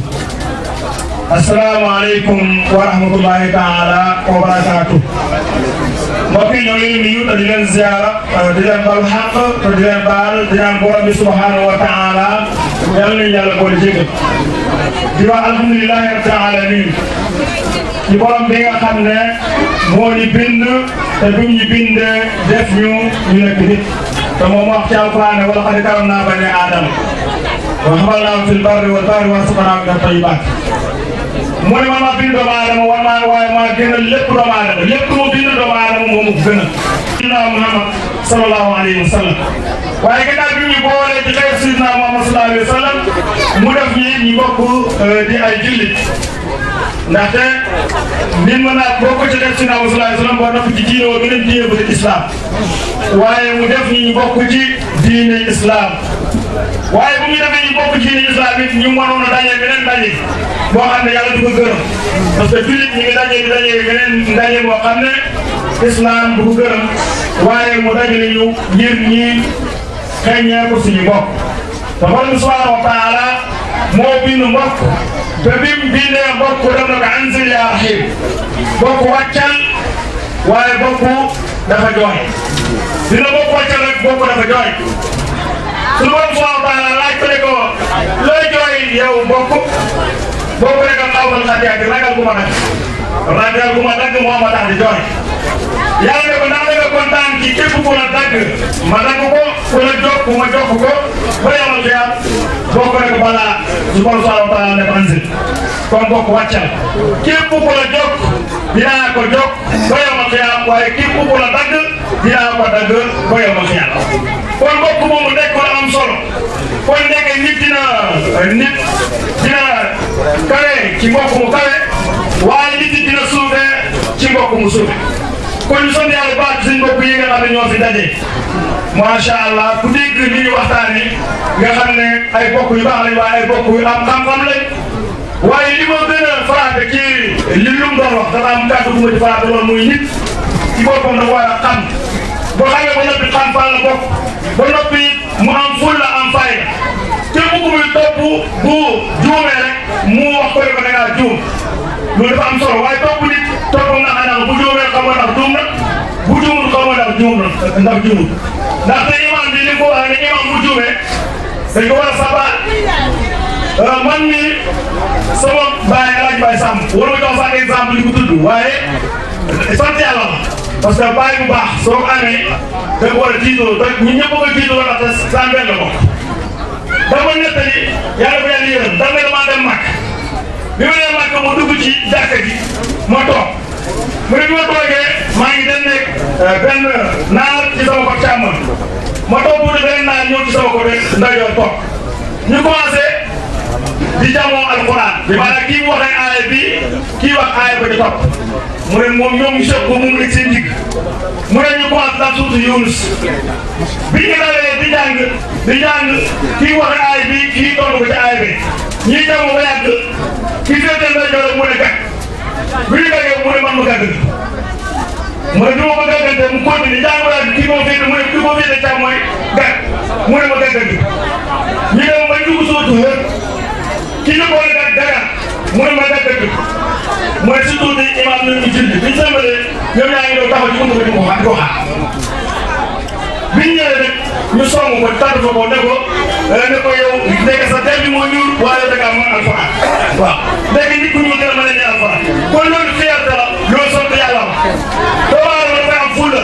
السلام عليكم ورحمة الله تعالى وبركاته mbokk yi ñoo ngi nuyu te di leen ziara di leen baal xaq te di leen baal di ñaan borom bi subhanahu wa taala yàlla nañu yàlla boole jégal di wax alhamdulilahi rabbil alamin ci borom bi nga xam ne moo ñu bind te bi ñu bindee def ñu nekk nit moom wax ci alquran ne wa laqad karramnaa banii aadama wa hamalnaahum fil barri wal bahri wa razaqnaahum mina tayyibaat mu ne man maa bind doomu aadama waaye maa gënal lépp doomu aadama lépp mu bind doomu aadama moo ma ko gënal. Sayyidina Muhammad sallallahu alayhi wa sallam waaye gannaaw bi ñu boolee ci xeetu Sayyidina Muhammad sallallahu alayhi wa sallam mu def ñi bokk di ay jullit ndaxte nit mën naa bokk ci xeetu Sayyidina Muhammad sallallahu alayhi wa sallam boo def ci diine woo beneen diine bu di islam waaye mu def ñi bokk ci diine islam waaye bu ñu defee ñu bokk ci diine islam it ñu mënoon a daje beneen daje boo xam ne yàlla du ko gërëm parce que jullit ñi ngi daje di daje beneen daje boo xam ne islam du ko gërëm waaye mu dajale ñu ngir ñi xeeñee ko suñu mbokk te borom subhanahu wa taala moo bind mbokk te bim bindee mbokk def na ko anzil yaa rahim mbokk wàccal waaye mbokk dafa jooy dina mbokk wàccal rek mbokk dafa jooy suñu borom subhanahu wa taala laaj ko ne ko looy jooy yow mbokk boo ko nekkal xawmal xatiyaati ragal gu ma dagg moo ma tax di jooy yàlla ne ko ndax da nga kontaan ci képp ku la dagg ma dagg ko ku la jokk ma jokk ko ba yamal xiyaam boo ko ne ko balaa subhanahu wa taala ne ko anzil kon bokk wàccal képp ku la jokk dinaa ko jokk ba yamal xiyaam waaye képp ku la dagg dinaa ko dagg ba yamal xiyaam kon bokk moomu nekk lu am solo kon nekk nit dina kawe ci mbokk mu kawe waaye nit dina suufe ci mbokk mu suufe kon ñu sant yàlla baax ci suñu mbokk yi nga xam ne ñoo fi daje macha allah ku dégg li ñu waxtaanee nga xam ne ay bokk yu baax lañ waaye ay bokk yu am xam-xam lañ waaye li ma gën a frappé ci li lu mu doon wax dafa am kàddu bu ma ci frappé loolu muy nit ci boppam dafa war a xam boo xamee ba noppi xam fan la bokk ba noppi mu am fulla am fayda képp ku muy topp bu juumee rek mu wax ko ne ko da ngaa juum loolu dafa am solo waaye topp nit toppam nga xam ne bu juumee xamoo ndax juum na bu juumul xamoo ndax juum na ndax juumul ndaxte imam bi li ko wax ne imam bu juumee dañ ko war a sabaat man mi sama baay Alaaji Baay Samb war ma jox sax exemple li ko tudd waaye sant yàlla la parce que baay bu baax soo ko amee da nga war a tiitaloo te ñun ñëpp bëgg a tiitaloo ndaxte sàmbeel la bokk dama nettali yàlla ko yàlla yërëm da nga damaa dem màkk bi ma nee màkk ma dugg ci jàkka ji ma toog mu ne bi ma toogee maa ngi den nekk benn naar ci sama côté càmmoñ ma toog tuuti benn naar ñëw ci sama côté ndeyjoor toog ñu commencé di jàmmoo alquran bi maanaam kii waxee aaya bi kii wax aaya ba di topp mu ne moom ñoom ñu seq ko mu nekk seen digg mu ne ñu commencé daal surtout Yunus bi ñu dalee di jàng kii waxee aaya bi kii tontu ko ci aaya bi ñii jàmm ba yàgg kii seetee ndeyjoor mu ne gàtt bi ñu gàggee mu ne man ma gàgg mu ne bi ma ko gàggante mu continue jàng ba kii moo féete mu ne kii moo féete càmm mooy gàtt mu ne ma gàggante ñu dem ba dugg suutu wër kii ñu boole gàtt daga mu ne ma gàggante mu ne surtout ni imam ñu ngi julli bi ñu sëmbalee ñoom ñaa ngi doon taxaw ci buntu bi di ko xaar bi ñu ñëwee rek ñu song ko tànn fa ko ne ko yow nekk sa der bi moo ñuul waaye da ngaa mën alxuraan waaw léegi nit ku ñuul dina mën a ne alxuraan kon loolu fierté la loolu sant yàlla la doomu aadama dafay am fulla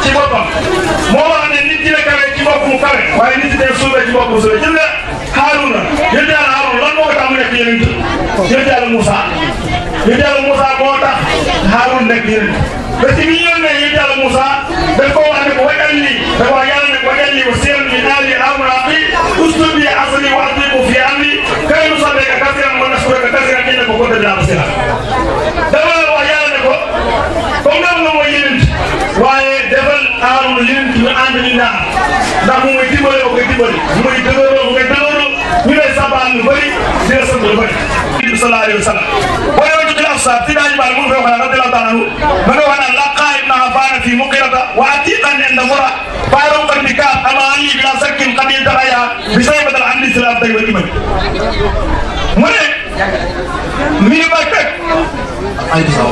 ci boppam moo wax ne nit dina kawe ci bopp mu kawe waaye nit dina suufee ci bopp mu suufee gis nga Haaruna yéen yàlla Haaruna lan moo ko tax mu nekk yonent yéen yàlla Moussa moo tax Haaruna nekk yonent parce que bi ñu yónnee yéen yàlla Moussa dañ ko wax ne ko wajal lii da ko wax yàlla ne ko wajal lii wa sirran min aali Haaruna axi ushdud bihi azri wa ashriku fi amri kay nusabbihaka kasiiran wa nashkuraka kasiiran innaka kunta binaa basiiran dafa wax yàlla ne ko comme nga mooy yonent waaye defal Haaruna yonent ñu ànd ñu naan ndax mu may dimbale ma koy dimbale mu may dëgëroo mu koy dëgëroo ñu lay sabaan lu bëri di la sant lu bëri. sallallahu alayhi wa sallam boo yow ci xilaf sa ti daañu baal mu ngi wax radiyallahu ta'ala anhu ma nga wax naan laqaa ibn Affan fi muqirata wa atiqan inda mura faarum qad bika ama ali bila sakkin qad yataya bi saybat al hamdi salam tay wal iman mu ne mi ngi bàyyi fekk ay saw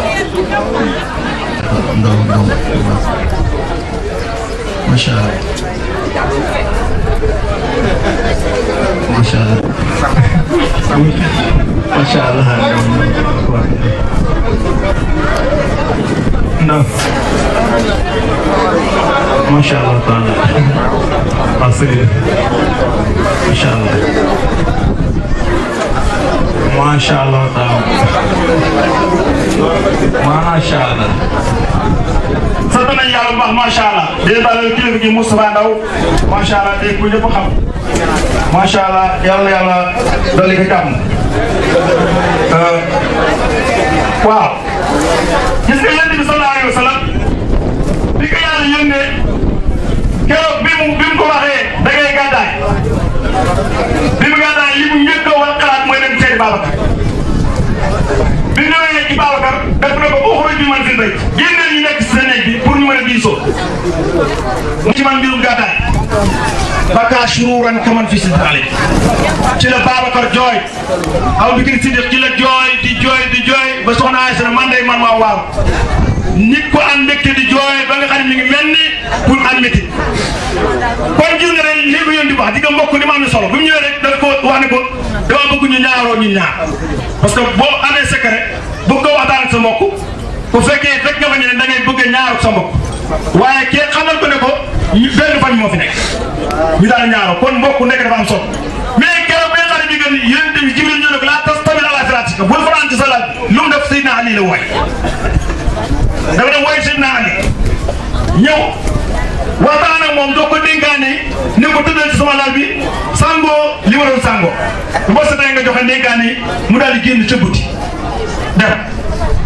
masha Allah masha Allah 9 macha allah taala asir macha allah macha allah taala macha allah sant nañu yàlla bu baax macha allah di dalal kilifa gi Moustapha Ndaw macha allah dégg ko ñëpp xam macha allah yàlla dolli ko jàmm waaw gis nga yonent bi sallallahu alayhi wa sallam bi ko yàlla yónnee keroog bi mu ko waxee da ngay gàddaay bi mu gàddaay li mu njëkk a war xalaat mooy dem seeti Babacar bi ñu ñëwee ci Babacar def na ko uxruj bi man fi bay génneel ñu nekk si sa néeg bi pour ñu mën a diisoo ci man mbirum gàddaay baka shururan kaman fi sidali ci la Babacar jooy Abu Bakr Siddiq ci la jooy di jooy ba soxna Aysa man day man maa waaw nit ko am mbégte di jooy ba nga xam ne mi ngi mel ni pour am métti kon gis nga ne lii ko yónni di wax di nga mbokk ni ma am solo bi mu ñëwee rek dafa ko wax ne ko dama bëgg ñu ñaaroo ñun ñaar parce que boo amee secret bëgg ko waxtaan ak sa mbokk bu fekkee fekk nga fa ñu ne da ngay bëgg a ñaaru sa mbokk waaye kee xamal ko ne ko benn fañ moo fi nekk ñu daal ñaaroo kon mbokk nekk dafa am solo mais keroog bi nga xam ne bi nga yéen tamit Jibril ñu ne ko laa tas tamit ala firaatika bul fanaan ci sa laaj lu mu def Seydina Ali la waay dafa dem woy Seydina Ali ñëw waxtaan ak moom doo ko dénkaane ne ko tëddal ci sama lal bi sangoo li ma doon sangoo bu ba setee nga joxe dénkaane mu daal di génn ca guddi dem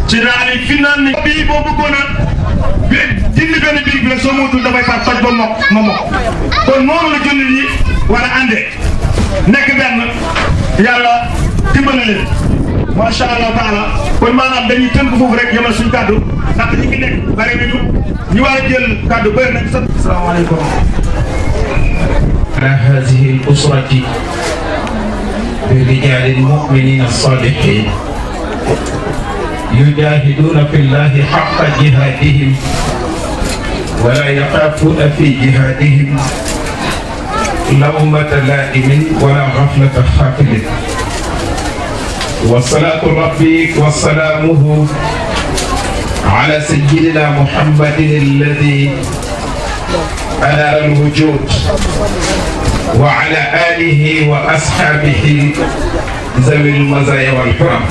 Seydina Ali fi naan ni bii boo bëggoon a dindi benn biir bi la soo moytuwul dafay far toj ba ma mokk kon noonu la jullit yi war a àndee nekk benn yàlla dimbale leen macha allah taala kon maanaam dañuy tënk foofu rek yemal suñu kàddu ndax ñi ngi nekk bari nañu ñu war a jël kàddu bëri nañ sax. asalaamaaleykum. ala hadihi al-usrati bi rijali al-mu'minina as-salihin yujahiduna fi llahi haqqa jihadihim wa la yaxafuna fi jihadihim lawmata laa'imin wala ghaflata xaafilin wa salaatu rabbi wa salaamuhu ala sayyidina muhammadin alladi anaara al-wujuud wa ala aalihi wa ashaabihi ذوي المزايا والكرم